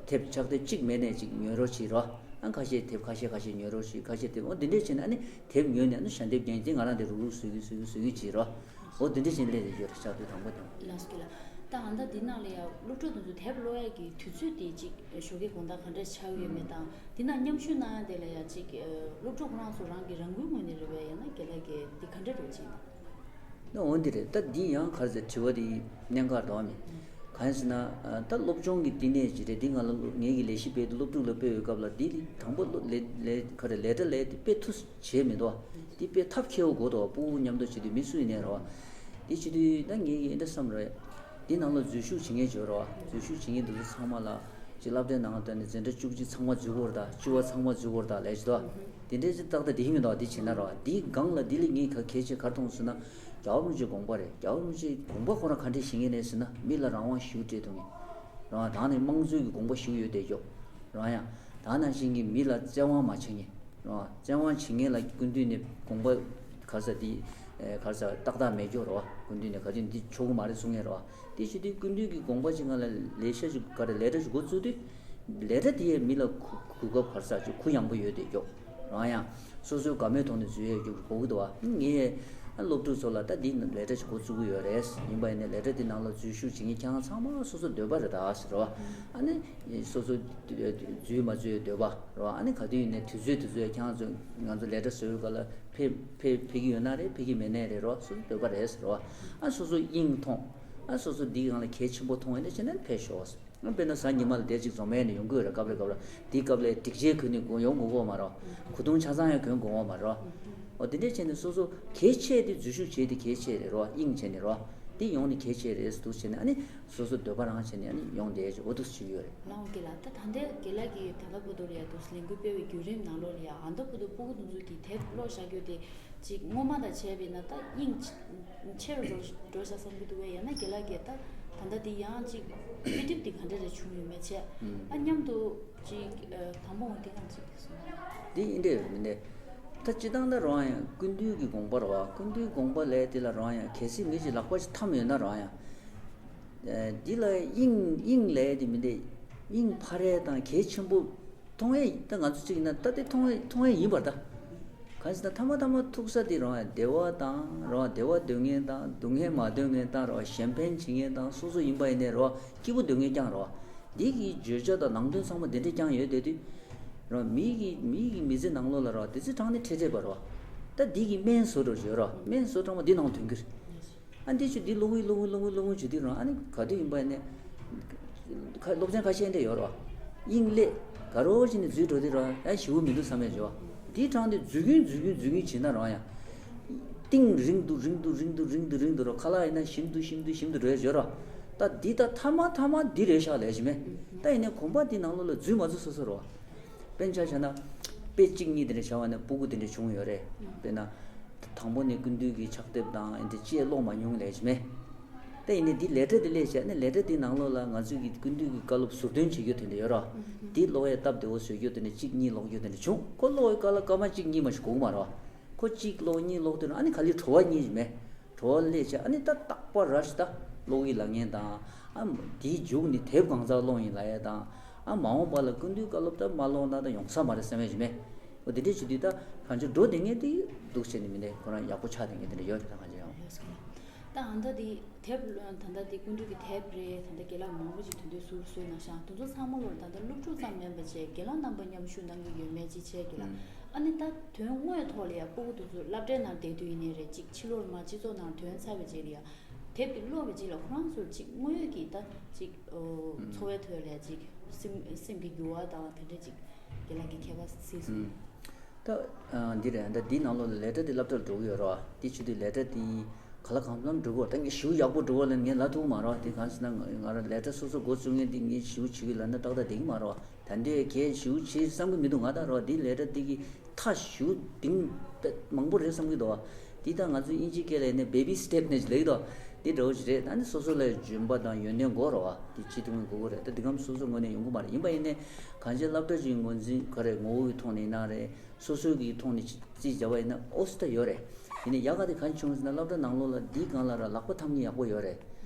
དེབ་ཕྱག་དེབ་གཅིག་མེད་ནས་གཅིག་ཉོ་རོགས་བྱེད་རོགས། ཨ་ཁ་ཤས་དེབ་ཁ་ཤས་ཁ་ཤས་ཉོ་རོགས་བྱེད། ཁ་ཤས་དེབ་འོ་འདི་འདྲས་བྱས་ནས་ཨ་ནི་དེབ་ཉོས་ནས་ཨ་ནི་ཞལ་འདེབས་རྒྱག་དེ་ང་རང་དེ་རུག་རུག་བཟོ་གི་བཟོ་གི་བཟོ་གི་བྱེད་རོགས། འོ་འདི་འདྲས་བྱས་ནས་ལས་དེ་ཡོད་རེད། ཕྱག་དེབ་དང་པོ་དེ། ལགས་སོ་ལགས། ད་ཨ་ད་འདི་ནང་ལ་ཡང་སློབ་ཕྲུག་དེ་ཚོ་དེབ་ཀློག་ཡས་ཀྱི་དུས་ཚོད་དེ་ཅིག་ཞོགས་ཀའི་དགོང་དག་ག་འདྲས་ཆགས་ཡོད་མེད་དང་། འདི་ནང་མཉམ་ཞུགས་གནང་ཡས་དེ་ལ་ཡང་ཅིག་སློབ་ཕྲུག་ཁོ་རང་ཚོ་རང་གི་རང་འགུལ་ངོས་ནས་རེད་པས། ཡང་ན་རྒན་ལགས་ཀྱིས་འདི་ག་འདྲས་རེད་ཅིག་ད་འོ་འདི་རེད། ད་འདི་ཡང་ག་རེ་ཟེར། དྲི་བ་འདི་གནད་འགག་འདྲ་བ་མེད། གང་ཡིན་ཟེར་ན་ད་སློབ་སྦྱོང་གི་བསྟི་གནས་ཅིག་རེད། འདི་ང་ལ་ངེད་ཀྱི་ལས་གཞི་སྤེལ་དུས་སློབ་ཕྲུག་ལ་སྤེལ་བའི་སྐབས་ལ་འདི་དང་པོ་ལོ་ལས་ལས་ག་རེ་ལས་གྲྭ་ལས་དེ་དཔེ་ཐུགས་བྱས་མི་འདུག་འདི་དཔེ་ཐབས་མཁས་པོ་དགོས་འདུག་སྤུ་གུ་མཉམ་དུ་བྱེད་དུས་མི་སུ་ཡིན་ནའི་རོ། འདི་བྱེད་དུས་ད་ངེད་ཀྱི་ཨེ་འདྲ་བསམ་རེད། འདི་ནང་ལ་འཛུལ་ཞུགས་བྱེད་མཁན་ཅིག་ཡོད་རོ། འཛུལ་ཞུགས་བྱེད་མཁན་འདི་ཚོ་ཚང་མ་ལ་ཅིག་སློབ་གྲྭའི་ནང་དུ་ནི་འཛིན་གྲྭ་བཅུ་གཅིག་ཚང་མ་འཛུལ་དགོས་རེད་ད། བཅུ་པ་ཚང་མ་འཛུལ་དགོས་རེད་ད་ལས་ཀྱི་འདུག་འདི་འདྲའི་ཅིག་ཏག་ཏག་འགྲིག་གི་མི་འདུག་འདི་བྱེད་ན་རོ། འདིའི་སྒང་ལ་འདི་ལས་ངས་ག་གལ་ཆེ་ག་རེ་མཐོང་སོང་ན། རྒྱལ་བ་རིན་པོ་ཆེའི་དགོངས་པ་རེད། རྒྱལ་བ་རིན་པོ་ཆེའི་དགོངས་པ་ཁོ་རང་ག་འདྲས་བཞེས་མཁན་རེད་ཟེར་ན། མི་ལ་རང་དབང་ཞེ་པོ་སྤྲད་ཐུབ་མཁན་རང་དབང་། ད་ནི་དམངས་གཙོའི་གི་དགོངས་པ་ཞེ་པོ་ཡོད་བསྡད་ཀྱོག་རང་དབང་། ད་ནང་བཞིན་གྱི་མི་ལ་བཙན་དབང་མ་བྱེད་མཁན་རང་དབང་། བཙན་དབང་བྱེད་མཁན་ལ་སྐུ་མདུན་ནས་དགོངས་པ་ག་རེ་ཟེར་འདི་ག་རེ་ཟེར་ཏག་ཏག་མེད་ཀྱོག་རོ། སྐུ་མདུན་ནས་ག་དུས་འདི་ཆོག་གི་མ་རེད་གསུང་མཁན་རོ། དེ་བྱེད་དུས་སྐུ་མདུན་གྱི་དགོངས་པ་ཅིག་སྒང་ལ་ལས་ཤ་ཅིག་ག་རེ་ལས་གྲྭ་ཞིག་འགོ་བཙུགས་དུས། ལས་གྲྭ་དེ་ཡས་མི་ལ་གོ་གོ་སྐབས་ག་རེ་ཟེར་ཅིག་གུ་ཡངས་པོ་ཡོད་བསྡད་ཀྱོག་རང་དབང་། སོ་སོའི་དགའ་མོས་ཐོག་ནས་འཛུལ་ཡས་ཀྱོག་གོ་གི་འདུག་བ། ངས་སློབ་ཕྲུག་ཚོ་ལ་ད་འདི་ལས་གྲྭ་ཞིག་འགོ་བཙུགས་ཀྱི་ཡོད་རེད། ཡིན་པ་ཡིན་ནའི་ལས་གྲྭ་དེ་ནང་ལ་འཛུལ་ཞུགས་བྱེད་མཁན་ཁྱེད་རང་ཚང་མ་སོ་སོ་འདོད་པ་རེད་ད་ཟེར་རོ། ཨ་ནི་སོ་སོ་འཛུལ་མ་འཛུལ་འདོད་པ་རོ། ཨ་ནི་ག་དུས་ཡིན་ནའི་དུས་ཚོད་དུས་ཚོད་ཁྱེད་རང་ཚོ་ང་ཚོ་ལས་གྲྭ་བཟོ་བའི་སྐབས་ལ་ཕེབས་ཕེབས་ཕེབས་ཀྱི་ཡོད་ན་རེད། ཕེབས་ཀྱི་མེད་ནའི་རེད་རོ། སོ་སོ་འདོད་པ་རེད་ཟེར་རོ། ཨ་སོ་སོ་དབྱིངས་མཐོང་། ཨ་སོ་སོ་འདིའི་སྒང་ལ་གལ་ཆེན་པོ་མཐོང་ཡོད་ན་བྱས་ན་ཕེབས་ཤོག་ཟེར། དཔེར་ན་གཟའ་ཉི་མ་ལ་དེ་གཅིག་འཛོམས་ཡས་ནས་ཡོང་གི་ཡོད་རེད། སྐབས་རེ་སྐབས་རེ་འདིའི་སྐབས་ལ་སྒྲིག་ཆས་གོན་ནས་ཡོང་དགོས་ཀྱི་ཡོད་མ་རེད། གོས་ཐུང་ཆ་ཚང་ཡང་གོན་དགོས་ཀྱི་ཡོད་མ་རེད། འོ་དེ་འདྲས་བྱས་ནས་སོ་སོ་གལ་ཆེ་དེ་འཛུལ་ཞུགས་བྱས་དེ་གལ་ཆེ་རེད་རོ། དབྱིངས་བྱས་ནས་རོ། འདི་ཡོང་ནས་གལ་ཆེ་རེད་འདུག་བྱས་ནས་ཨ་ནི་སོ་སོ་འདོད་པ་རང་བྱས་ནས་ཨ་ནི་ཡོང་བསྡད་ཀྱི་འོ་འདུག་བྱེད་ཀྱི་ཡོད་རེད། ལགས་འོང་རྒན་ལགས། ད་ད་ལྟའི་རྒན་ལགས་ཀྱིས་ད་ལྟ་བར་དུ་ལ་ཡ་འདུག་ལས་འགུལ་སྤེལ་བའི་བརྒྱུད་རིམ་ནང་ལོགས་ལ་ཡ་ཨ་ད་བར་དུ་སྤུ་གུ་དེ་ཚོ་གིས་དེབ་ཀློག་བཞག་རྒྱུ་དེ་ཅིག་སྔོན་མ་དང་བྱས་པ་ཡིན་ན་ད་དབྱིངས་ཆེ་རུ་འགྲོ་འགྲོ་བཞག་བསམ་གྱི་འདུག་པས། ཡང་ན་རྒན་ལགས་ཀྱིས་ད་ད་ལྟ་འདི་ཡང་ཅིག་དཔེ་དེབ་འདི་ག་འདྲ་རེ་བྱུང་ཡོད་མེད་བྱས། ཨ་མཉམ་དུ་ཅིག་ཨ་དང་པོ་འོང་དེ་གང་ཅིག་གསུངས། འདི་ཡིན་འདྲ་ཡོད་མིན་འདྲ། ད་སྤྱིར་བཏང་ད་རང་ཡང་སྐུ་མདུན་གྱི་དགོངས་པ་རེད་བ། སྐུ་མདུན་དགོངས་པ་ལས་དེ་ལ་རང་ཡང་གལ་སྲིད་མི་ཅིག་ལག་པ་ཅིག་འཐམ་ཡོད་ན་རང་ཡང་། ཨ་འདི་ལ་དབྱིངས་དབྱིངས་ལས་དེ་མིན་འདྲ། དབྱིངས་འཕར་ཡས་དང་གལ་ཆེན་པོ། མཐོང་ཡས་ད་ང་ཚོ་གཅིག་ཡིན་ན་ད་དེ་མཐོང་ཡས་མཐོང་ཡས་ཡིན་པར་ད། གང་ཟེར་ན་མཐའ་མ་མཐའ་མ་ཐུག་ས་དེ་རང་བདེ་བ་དང་རང་བདེ་བ་འདོད་མཁན་དང་སྡུག་བསྔལ་མ་འདོད་མཁན་དང་རང་གཞན་ཕན་བྱེད་མཁན་དང་སོ་སོ་ཡིན་པ་ཡིན་ནའི་རང་སྐྱིད་པོ་འདོད་མཁན་རྐྱང་རང་འདི་གི་བརྗོད་བྱ་དང་ནང་དོན་ཚང་མ་དེ་འདྲས་རྐྱང་ཡོད་དེ་དུས། རང་མི་གི་མི་གི་མི་ཚེ་ནང་ལོགས་ལ་རང་དེ་ཚེ་གྲངས་ནས་འཕྲད་འཕྲད་པ་རང་ད་འདི་གི་སྨན་བཟོ་འདྲ་ཡོད་རང་སྨན་བཟོ་གྲངས་མ་འདི་ནང་དོན་གྱི་རེད། ཨ་འདི་ཆུ་འདི་ཀློག་གི་ཀློག་གི་ཀློག་གི་ཀློག་གི་ཆུ་འདི་རང་ཨ་ནི་ག་དུས་ཡིན་པ་ནས་ཁ་སློབ་ཚན་ཁ་ཤས་འདྲ་ཡོད་རོ། དབྱིངས་སླེབས་ག་རོ་ཅིག་ནས་འཛུལ་འགྲོ་དུས་རང་ཡང་ཞེ་པོ་མི་འདུག་བསམ་ཡས་བྱོས། འདི་གྲངས་འདི་འཛུལ་གྱིན་འཛུལ་གྱིན་འཛུལ་གྱིན་བྱེད་ན་རང་ཡང་གཏིང་རིང་དུ་རིང་དུ་རིང་དུ་རིང་དུ་རིང་དུ་རོ། ཁ་ལག་ཡིན་ན་ཞིམ་དུ་ཞིམ་དུ་ཞིམ་དུ་འགྲོ་ཡས་བྱོས་རོ། ད་འདི་ད་ཐ་མ་ཐ་མ་འདི་རེད་ཤག་ལས་ཀྱི་མེད། ད་ཡིན་ནའི་གོམ་པ་འདི་ནང་ལོགས་ལ་འཛུལ་མ་འཛུལ་སོ་སོ་རོ། དཔེར་ན་ཆ་བཞག་ན། དཔེ་གཅིག་གཉིས་དེ་འདྲ་བྱ་བ་ནས་སྤུ་གུ་དེ་འདྲ་བྱུང་ཡོད་རེད། དཔེར་ན། དང་པོ་ནས་སྐུ་མདུན་གྱི་ཕྱག་དེབ་དང་ཨེ་འདྲ་ཅིག་ཀློག་མ་མྱོང་ལས་ཀྱི་མེད། ད་ཡིན་ནའི་འདི་ལས་གྲྭ་དེ་སླེབས་བྱས་ནས་ལས་གྲྭ་དེའི་ནང་ལོགས་ལ་ང་ཚོས་ཀྱི་སྐུ་མདུན་གྱི་བཀའ་སློབ་ཟུར་འདོན་བྱེད་རྒྱུ་དེ་འདྲ་ཡོད་རེད། འདི་ཀློག་ཡས་སྟབས་བདེ་བོ་བཟོ་རྒྱུ་དེ་འདྲ་གཅིག་གཉིས་ཀློག་རྒྱུ་དེ་འདྲ་བྱུང་། ཁོ་ཀློག་ཡས་སྐབས་ལ་སྐར་མ་གཅིག་གཉིས་མ་ཞིག་འགོར་གི་མ་རེད་བ། ཁོ་གཅིག་ཀློག་གཉིས་ཀློག་དུས་ཨ་ནི་ག་ལེར་བྲོ་བ་གཉིས་མེད། བྲོ་བ་སླེབས་བྱས་ཨ་ནི་ད་རྟག་པར་ར་ཞིག་ད་ཀློག་གི་ལབ་མཁན་དང་། ཨ་དེའི་མཇུག་ནས་དེབ་གང་ཚར་ཀློག་ཡིན་ལབ་ཡས་དང་། ཨ་མ་འོངས་པ་ལ་སྐུ་མདུན་བཀའ་སློབ་ད་མ་ཀློག་ན་ད་ཡོང་ས་མ་རེད་བསམ་ཡས་ཞིག་མེད། འོ་དེ་འདྲས་བྱེད་དུས་ད་གང་ཅི་འགྲོ་བསྡད་མཁན་དེ་འདུག་བྱས་ནས་མི་འདུག་ཁོ་རང་ཡག་པོ་ཆགས་བསྡད་མཁན་དེ་འདྲ་ཡོད་རེད། ད་གང་ཅི་ཡང་། ད་ཨ་ད་དེ། དེབ་ད་ལྟ་དེ་སྐུ་མདུན་གྱི་དེབ་རེད། ད་ལྟ་རྒན་ལགས་མང་པོ་ཅིག་དོན་དུ་ཟུར་བཟོས་གནང་ཤག་དེ་ཚོ་ཚང་མ་ལོར་ད་ལྟ་སློབ་ཕྲུག་ཙམ་མིན་པ་བྱས་རྒན་ལགས་རྣམ་པ་མཉམ་ཞུགས་གནང་གི་ཡོད་མེད་ཅིག་བྱས་རྒན་ལགས། ཨ་ནི་ད་དོན་དངོས་ཐོག་ལ་ཡང་སྤུ་གུ་དེ་ཚོ་སློབ་གྲྭའི་ནང་བསྡད་དུས་ཡིན་ནའི་རེད། ཅིག་ཕྱི་ལོགས་མར་སྤྱི་ཚོགས་ནང་ཐོན་ཚར་བའི་རྗེས་ལ་ཡང་དེབ་དེ་ཀློག་པའི་རྗེས་ལ་ཁོ་རང་ཚོར་ཅིག་དངོས་ཡོད་ཀྱི་ད་ཅིག་འཚོ་བའི་ཐོག་ལ་ཅིག་སེམས་སེམས་ཀྱི་འགྱུར་བ་དང་དེ་འདྲ་ཅིག་རྒན་ལགས་ཀྱིས་མཁས་པ་གཟིགས་སོང་། ད། འདི་རེད། ད་འདི་ནང་ལོགས་ལ་ལས་གྲྭ་འདི་སློབ་གྲྭར་འགྲོ་གི་ཡོད་རེད་བ། འདི་བྱེད་དུས་ལས་གྲྭ་འདི་ག་ལ་གང་འཚམ་འགྲོ་གི་ཡོད་རེད། ད་ངས་ཞེ་པོ་ཡག་པོ་འགྲོ་བ་ལ་ངས་ལབ་ཐུབ་མ་རེད་བ། འདི་གང་ཟེར་ན་ང་རང་ལས་གྲྭ་སོ་སོ་འགོ་བཙུགས་མཁན་འདི་ངས་ཞེ་པོ་བྱེད་ཀྱི་ལབ་ན་ཏག་ཏག་བསྡད་ཀྱི་མ་རེད་བ། ད་འདི་གས་ཞེ་པོ་བྱེད་བསམ་གྱི་མི་འདུག་ང་ད་རེད་བ། འདི་ལས་གྲྭ་འདི་གི་མཐའ་ཞེ་པོ་གཏིང་དཔེ་མང་པོ་རེད་བསམ་གྱི་འདུག་བ། འདི་ད་ང་ཚོ་དབྱིན་ཇི་སྐད་ལ་ཡིན་ན་baby step་ནས་ལེགས་དོ། འདི་འདྲ་བོ་ཞིག་རེད། ད་ནི་སོ་སོ་ལ་འཇོན་པ་དང་ཡོན་ཏན་དགོས་རེད་བ། འདི་ཅི་ཐུང་དགོས་དགོས་རེད། ད་འདི་གམ་སོ་སོ་ངོས་ནས་ཡོང་གི་མ་རེད། ཡིན་པ་ཡིན་ནའི་གང་ཅི་སློབ་གྲྭ་ཅིག་ངོས་འཛིན་ག་རེ་ངོ་བོ་གི་ཐོག་ནས་ཡིན་ན་རེད། སོ་སོའི་གི་ཐོག་ནས་རྩིས་བྱས་པ་ཡིན་ན་ཨོ་སི་ད་ཡོད་རེད། ཡིན་ནའི་ཡག་ག་དེ་གང་བྱུང་ཟེར་ན་སློབ་གྲྭ་ནང་ལོགས་ལ་འདིའི་སྒང་ལ་ར་ལག་པ་འཐམ་མཁན་ཡག་པོ་ཡོད་རེད།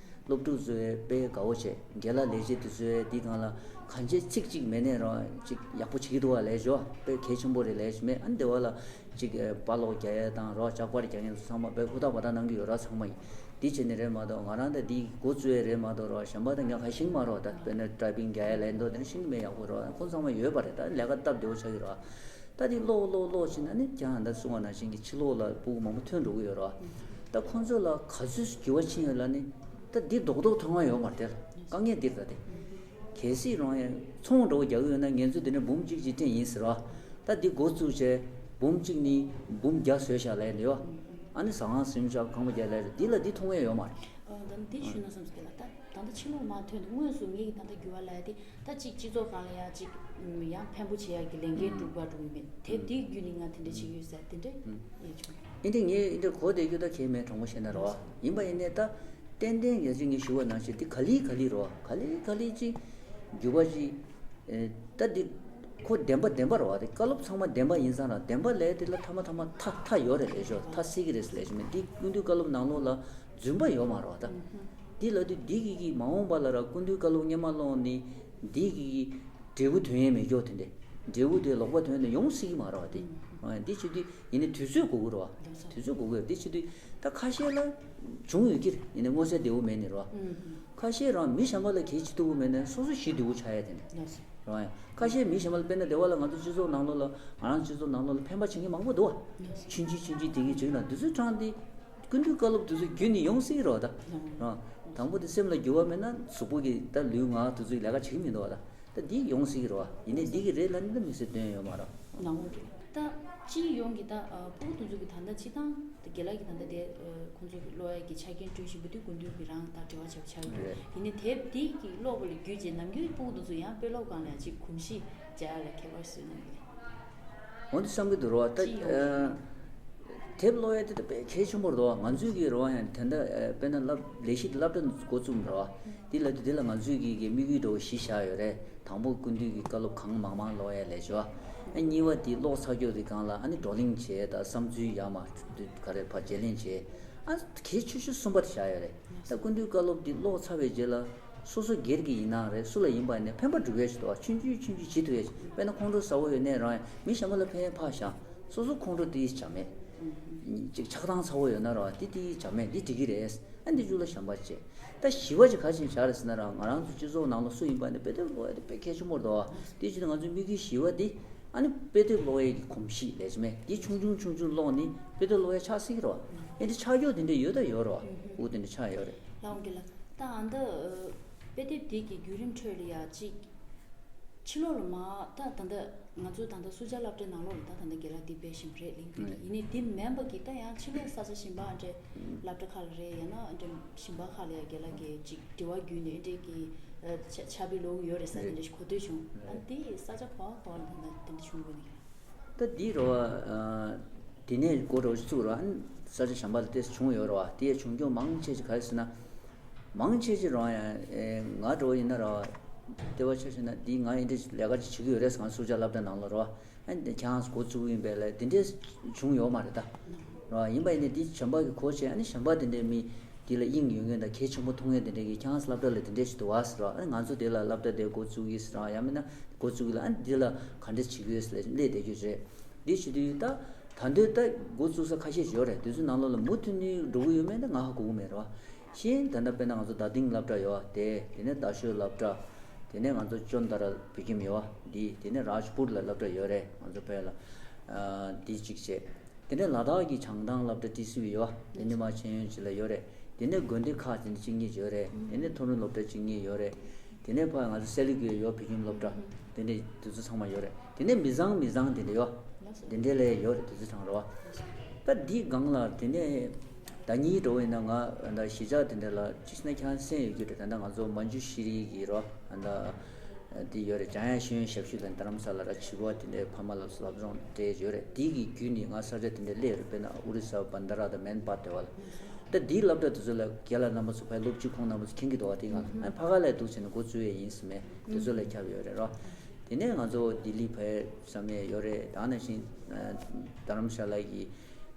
སློབ་ཕྲུག་ཚོ་ཡང་དཔེ་དགའ་བོ་བྱས། རྒན་ལགས་ལས་བྱེད་དེ་ཚོ་ཡང་འདིའི་སྒང་ལ་གང་བྱས་ཚིག་གཅིག་མེད་ནས་ར་ཅིག་ཡག་པོ་བྱེད་ཀྱི་འདུག་བ། ལས་ཞོ་དཔེ་གལ་ཆེན་པོ་རེད་ལས་ཞོ་མེད། ཨ་ནི་དེ་བ་ལ་ཅིག་ཨེ་པར་ལོག་རྒྱག་ཡས་དང་ར་ལྕགས་པར་རྒྱག་མཁན་ཚོ་ཚང་མ་དཔེ་ཧུར་ཐག་བ་ཐག་གནང་གི་ཡོད་ར། ཚང་མ་ཡིན་འདི་བྱས་ནས་རེད་མ་གཏོགས་ང་རང་ད་འདི་འགོ་བཙུགས་ཡས་རེད་མ་གཏོགས་ར་གཞན་པ་ད་ངས་ག་ཤེས་ཀྱི་མ་རེད། ད་དཔེར་ན་ཊའི་པིང་རྒྱག་ཡས་ལས་འདུག་དེ་ནས་ཤེས་ཀྱི་མེད། ཡག་པོ་ར་ཁོང་ཚང་མ་ཡོད་པ་རེད། ད་ལས་ཀ་སྟབས་བདེ་བོ་ཆགས་ཀྱི་རེད། ད་འདི་ཀློག་ཀློག་ཀློག་བྱས་ན་ནི་ཀྱང་ད་གསུང་བ་ནང་བཞིན་གྱི་ཕྱི་ལོགས་ལ་ཕྲུ་གུ་མང་པོ་ཐོན་འགྲོ་གི་ཡོད་རེད་བ། ད་ཁོང་ཚོ་ལ་ག་ཚོད་འགྱུར་བ་ཕྱིན་ཡོད་ལ་ནི་ད་འདི་རྡོག་རྡོག་མཐོང་བ་ཡོད་མ་རེད། དེ་དཀའ་ངལ་འདིར་ད་དེ་གལ་སྲིད་རང་ཡང་ཚོང་འགྲོ་རྒྱག་གི་ཡོད་ན་ངེད་ཚོ་འདི་ནས་འབུམ་གཅིག་ཅིག་སྤྲད་ཡིན་ཟེར་བ། ད་འདི་འགོ་བཙུགས་བྱས་འབུམ་གཅིག་ནི་འབུམ་བརྒྱ་བཟོས་བཞག་ལས་འདི་བ། ཨ་ནི་ཟ་ཁང་གསུམ་བཞག་ཁང་པ་བརྒྱ་ལས་རེད། འདི་ལ་འདི་མཐོང་ཡས་ཡོད་མ་རེད། ཨ་ད་འདི་ཞུས་ན་བསམ་སོང་ལ། ད་ད་ལྟ་ཕྱི་ལོགས་མར་ཐོན་ཏེ་དངོས་སུ་ངེད་ཀྱི་ད་ལྟ་འགྱུར་བ་ལ་ཡ་དེ་ད་གཅིག་སྤྱི་ཚོགས་སྒང་ལ་ཡ་གཅིག་ཡང་ཕན་པོ་བྱེད་ཡག་གི་ལས་འགན་སྒྲུབ་པ་སྒྲུབ་ཡིན་མེད་དེབ་འདི་བརྒྱུད་ནས་ང་དེ་འདྲ་བྱེད་ཀྱི་ཡོད་ཟེར་དེ་འདྲ་ཡོད་བྱུང་། ཨིན་དེ་ངས་ཨིན་དེ་གོ་བསྡད་རྒྱུ་ད་གལ་མེད་དྲང་པོ་བཤད་ན་རེད་བ། ཡིན་པ་ཡིན་ནས་ད་ཏན་ཏན་ཡ་ཅིག་ངས་ཞུ་བ་ནང་བཞིན་འདི་ག་ལེ་ག་ལེ་རེད་བ། ག་ལེ་ག་ལེ་ཅིག་འགྱུར་བ་ཅིག་ཨེ་ད་འདི་ཁོ་བདེན་པ་བདེན་པ་རེད་བ། དེ་བཀའ་སློབ་ཚང་མ་བདེན་པ་ཡིན་ཙང་ར་བདེན་པ་ལས་དེ་ལ་མཐའ་མ་མཐའ་མ་མཐའ་མཐའ་ཡོད་རེད་ལས་ཤོག་མཐའ་སྲིད་ཀྱི་རེད་ལས་ཤོག་མེད་འདི་སྐུ་མདུན་བཀའ་སློབ་ནང་ལོགས་ལ་རྫུན་པ་ཡོད་མ་རེད་བ། ད་འདི་ལ་དུས་འདི་གི་གི་མ་འོངས་པ་ལ་ར་སྐུ་མདུན་བཀའ་སློབ་སྔོན་མ་ཀློག་ནི་འདི་གི་གི་འབྲས་བུ་ཐོན་ཡས་མེད་ཀྱོག་དེ་འདྲས་འབྲས་བུ་དེ་ལོག་པ་ཐོན་ནས་ཡོང་སྲིད་ཀྱི་མ་རེད་བ། དེ་འདི་བྱེད་དུས་ཡིན་ནའི་དུས་ཚོད་དགོས་ཀྱི་རེད་བ། དུས་ཚོད་དགོས་ཀྱི་རེད། དེ་བྱེད་དུས་ད་ཁ་ཤས་ལ་བྱུང་ཡོད་ཀྱི་རེད། ཡིན་ནའི་མངོན་གསལ་དོད་པོ་མེད་ནི་རེད་བ། ཁ་ཤས་རང་མི་གཞན་པ་ལ་གལ་ཆེ་ཐུབ་པོ་མེད་ནའི་སོ་སོ་ཞི་དུལ་པོ་ཆགས་ཡ་དེ་འདྲ་རེད་བ། ཁ་ཤས་མི་གཞན་པ་ལ་དཔེར་ན་སྡེ་བ་ལ་ང་ཚོ་སྤྱི་ཚོགས་ནང་ལོགས་ལ་ང་རང་སྤྱི་ཚོགས་ནང་ལོགས་ལ་ཕན་པ་བྱེད་མཁན་མང་པོ་འདུག་བ། ཆུང་ཆུང་ཆུང་ཆུང་དེ་གི་བྱུང་ན་དུས་ཚོད་ཕྲང་སྟེ་སྐུ་མདུན་བཀའ་སློབ་དུས་ཚོད་བརྒྱུད་ནས་ཡོང་སྲིད་ཀྱི་རེད་བ། ད་རང་དང་པོ་དེ་སེམས་ལ་འགྱུར་བ་མེད་ན་གཟུགས་པོ་གི་ད་ལུས་ངག་དུས་ཚོད་ལས་ཀ་བྱེད་ཀྱི་མི་འདུག་བ། ད་ད་འདི་ཡོང་སྲིད་ཀྱི་རེད་བ། ཡིན་ནའི་འདི་གི་རེད་ལ་ནི་ད་མི་སེར་སྟོན་ཡོད་མ་རེད། ནང་ལོགས་ཀྱི་ད་སྤྱི་ཡོངས་ཀྱི་ད་ཕྲུ་གུ་དེ་ཚོ་གི་ད་ལྟ་སྤྱི་བཏང་དེ་རྒན་ལགས་ཀྱི་ད་ལྟ་དེ་ཁོང་ཚོ་གི་ཀློག་ཡ་གི་ཆ་རྐྱེན་སྤྲོད་བཞིན་པ་དེ་སྐུ་མདུན་གྱི་རང་ད་འབྲེལ་བ་བྱས་པ་ཆགས་ཡོད། རེད། ཡིན་ནའི་དེབ་དེ་གི་ཀློག་པ་ལ་བརྒྱུད་རྗེས་ནམ་རྒྱུན་ཕྲུ་གུ་དེ་ཚོ་ཡང་དཔེ་ཀློག་སྒང་ལ་ཅིག་གོམས་གཤིས་སྦྱར་ཡ་ལ་ཁྱད་པར་བཟོས་གནང་གི་རེད། འོ་འདི་བསམ་གྱི་འདུག་རོ། ད་སྤྱི་ཡོངས་ཀྱི་དེབ་ཀློག་ཡ་དེ་ད་དཔེ་གལ་ཆེན་པོ་རེད་བ། ང་ཚོའི་གི་རོ་ཡང་དེ་འདྲ་དཔེར་ན་སློབ་ལས་གཞི་སློབ་གྲྭ་འགོ་བཙུགས་རོ། དེ་ལ་དེ་ལ་ང་ཚོའི་གི་གི་དམིགས་ཡུལ་འདྲ་བོ་གཞི་བཞག་ཡོད་རེད། དང་པོ་སྐུ་མདུན་གྱི་བཀའ་སློབ་གང་མང་མང་ཀློག་ཡ་ལས་བྱོས། ཨ་གཉིས་པ་དེ་ཀློག་ཚར་རྒྱུ་དེ་གང་ལ་ཨ་ནི་བགྲོ་གླེང་བྱས་ད་བསམ་ཚུལ་ཡར་མར་ག་རེ་ཕར་བརྗེ་ལེན་བྱས། ཨ་གལ་ཆེ་ཤོས་གསུམ་པ་དེ་བཞག་ཡོད་རེད། ད་སྐུ་མདུན་བཀའ་སློབ་དེ་ཀློག་ཚར་བའི་རྗེས་ལ་སོ་སོ་སྒེར་གྱི་ཡིན་ན་རེད། སུ་ལ་ཡིན་པ་ཡིན་ནའི་ཕན་པ་སྒྲུབ་ཡས་ཞིག་འདུག་བ། ཆུང་ཆུང་ཆུང་ཆུང་བྱེད་ཐུབ་ཡས་ཞིག་དཔེར་ན་ཁོང་ཁྲོ་ཟ་བོ་ཡོད་ནའི་རང་ཡང་མི་གཞན་པ་ལ་ཕན་ཡས་ཕར་བཞག་སོ་སོ་ཁོང་ཁྲོ་དེ་བྱ་མེད། ཅིག་ཆགས་སྡང་ཚ་བོ་ཡོད་ན་ར་དེ་དེ་བྱ་མེད། འདི་འགྲིག་གི་རེད། ཨ་འདི་ཚོ་ལ་ཞེན་པ་བྱེད། ད་བཞི་པ་ཅིག་ག་ཅིག་བྱ་རེད་ཟེར་ན་ར་ང་རང་ཚོ་སྤྱི་ཚོགས་ནང་ལ་སུ་ཡིན་པ་ནི་དཔེ་དེབ་ཀློག་ཡ་དེ་དཔེ་གལ་ཆེན་པོ་རེད་དོ། དེ་བྱས་ན་ང་ཚོའི་དམིགས་ཡུལ་བཞི་པ་དེ་ཨ་ནི་དཔེ་དེབ་ཀློག་ཡས་ཀྱི་གོམས་གཤིས་ལས་ཅི་མེད་དེ་ཆུང་ཆུང་ཆུང་ཆུང་ཀློག་ནི་དཔེ་དེབ་ཀློག་ཡ་ཆགས་སྲིད་ཀྱི་རེད་བ། ཨ་འདི་ཆགས་རྒྱུ་དེ་འདྲ་ཡོད་ད་ཡོད་རེད་བ། འུ་དེ་འདྲ་ཆགས་ཡོད་རེད། ལགས་འོང་གི་ལགས། ད་ཨ་འདི་དཔེ་དེབ་དེ་གི་བརྒྱུད་རིམ་ཁྲོད་ལ་ཡ་ཅིག་ཕྱི་ལོགས་ལ་མ་ད་ད་ལྟ་ང་ཚོ་ད་ལྟ་སུ་ཇཱ་སློབ་གྲྭའི་ནང་ལོགས་ལ་ད་ད་ལྟ་རྒན་ལགས་འདི་སྤེལ་བཞིན་པ་རེད་གླེང་རྒྱུ་དེ། ཡིན་ནའི་འདི་མིན་པ་གི་ད་ཡང་ཕྱི་ལོགས་ས་ཆ་གཞན་པ་འདྲ་སློབ་གྲྭ་ཁག་ལ་རེད། ཡང་ན་འདྲ་གཞན་པ་ཁག་ལ་ཡང་རྒན་ལགས་ཀྱིས་ཅིག་དྲི་བ་བརྒྱུད་ནས་འདྲ་གི་ཕྱག་དཔེ་ཀློག་གི་ཡོད་རེད་ཟེར་དེ་འདྲ་ཞིག་གོ་ཐོས་བྱུང་། ཨ་འདི་ས་ཆ་ག་བ་ག་བ་ལ་ད་ལྟ་དེ་འདྲ་བྱུང་དགོས་ནི། ད་འདི་རོ་བ། དེ་ནས་སྒོ་རོ་བཅུག་རོ་ཨ་ནི་ས་ཆ་གཞན་པ་ལ་ཏོག་ཙམ་བྱུང་ཡོད་རོ་བ། དེ་ཡང་བྱུང་རྐྱེན་མང་ཆེ་ཆེ་ག་རེ་ཟེར་ན། མང་ཆེ་ཆེ་རོ་ཡང་ང་འགྲོ་ཡིན་ན་རོ་བ། ལྟེ་བ་ཆ་བཞག་ན་འདི་ང་ཡིན་འདྲ་ལས་ཀ་ཅིག་བྱེད་ཀྱི་ཡོད་རེད་ཟེར། ང་སུ་ཇཱ་སློབ་གྲྭ་ནང་ལ་རོ་བ། ཨ་ནི་ཁྱེད་རང་འགོ་བཙུགས་ཡིན་པས་ལས་དེ་འདྲས་བྱུང་ཡོད་མ་རེད་ད། རོ་བ་ཡིན་པ་ཡིན་ནའི་འདི་གཞན་པ་གི་གོ་བྱས་ཨ་ནི་གཞན་པ་དེ་འདྲས་མི་འདི་ལ་དབྱིངས་ཡོད་མཁན་དང་གལ་ཆེན་པོ་མཐོང་མཁན་དེ་འདྲས་ཀྱིས་ཁྱེད་རང་སློབ་གྲྭ་ལ་དེ་འདྲས་ཞིག་འདུག་བ་ཟེར་རོ། ཨ་ནི་ང་ཚོ་དེ་ལ་སློབ་གྲྭ་དེ་འགོ་བཙུགས་ཡིན་ཟེར་རོ་ཡང་མིན་ན་འགོ་བཙུགས་ཡིན་ལ་ཨ་ནི་འདི་ལ་ག་འདྲས་བྱེད་ཀྱི་ཡོད་ཟེར་ལས་སླེབས་བསྡད་རྒྱུ་རེད། འདི་བྱེད་དུས་ད་ད་འདོད་ད་འགོ་བཙུགས་ས་ཁ་ཤས་ཡོད་རེད། དེ་ཚོའི་ནང་ལོགས་ལ་མུ་མཐུད་ནས་འགྲོ་གི་ཡོད་མེད་ད་ང་ཧ་གོ་གི་མེད་རོ། གཞན་ད་ལྟ་དཔེར་ན་ང་ཚོ་རྡ་སྟེང་སློབ་གྲྭ་ཡོད་བ་དེ། དེ་ནས་རྡ་ཤོད་སློབ་གྲྭ། དེ་ནས་ང་ཚོ་ཅོན་ཏ་ར་བོད་ཁྱིམ་ཡོད་བ་འདི། དེ་ནས་རཱཇ་པུར་ལ་སློབ་གྲྭ་ཡོད་རེད་ང་ཚོ་བོད་ལ། འདི་གཅིག་བྱས། དེ་ནས་ལ་དྭགས་ཀྱི་བྱང་ཐང་སློབ་གྲྭ་ཊི་སི་ཝི་ཡོད་བ་དེ་ནས་མ་ཆེན་ཡོན་ཅིག་ལ་ཡོད་རེད། དེ་ནས་དགོན་སྡེ་ཁག་དེ་ནས་གཅིག་གཉིས་ཡོད་རེད། དེ་ནས་མཐོ་རིམ་སློབ་གྲྭ་གཅིག་གཉིས་ཡོད་རེད། དེ་ནས་ཕར་ང་ཚོ་སེ་ལི་གུ་ཡོད་བོད་ཁྱིམ་སློབ་གྲྭ། དེ་འདྲས་དེ་ཚོ་ཚང་མ་ཡོད་རེད། དེ་ནས་མི་བཟང་མི་བཟང་དེ་འདྲས་ཡོད། དེ་འདྲས་ལས་ཡོད་རེད་དེ་ཚོ་ཚང་རེད་བ། ད་འདིའི་སྒང་ལ་དེ་ནས་ད་ཉིད་འགྲོ་བས་ན་ང་ད་གཞིས་ཆགས་དེ་འདྲས་ལ་ཅི་ཞིག་ན་ཁྱང་སེང་ཡོད་རྒྱུ་རེད། ད་ད་ང་ཚོ་མན་ཇུ་ཤི་རི་གི་རོ་ད་ འདི་ཡོད་རེད། འཇམ་དབྱངས་ཤེས་ཡོན་ཞབས་ཞུ་དང་རྡ་རམ་ས་ལ་ར་བྱིས་པ་དེ་འདྲའི་ཕ་མ་ལ་སློབ་སྦྱོང་སྤྲད་ཡོད་རེད། འདི་གི་བརྒྱུད་ནས་ང་ས་ཆ་དེ་འདྲ་སླེབས་རེད། དཔེར་ན་ཨོ་རི་ས་བན་དྷ་ར་དང་མན་པ་དེ་བ་ལ། ད་འདིའི་སློབ་གྲྭ་དེ་ཚོ་ལ་རྒན་ལགས་རྣམ་པ་ཚོ་ཕར་སློབ་སྤྱི་ཁོང་རྣམ་པ་ཚོ་མཁྱེན་གྱི་འདུག་བ། དེ་ང་ལ་ཨ་ཕ་ག་ལ་འདུག་བྱས་ནས་འགོ་བཙུགས་ཡས་ཡིན་ཟེར་མས། དེ་ཚོ་ལ་ཁྱབ་ཡོད་རེད་རོ། དེ་ནས་ང་ཚོ་ལྡི་ལི་ཕར་བསམ་ཡས་ཡོད་རེད། ད་ནང་བཞིན་རྡ་རམ་ཤ་ལ་གི་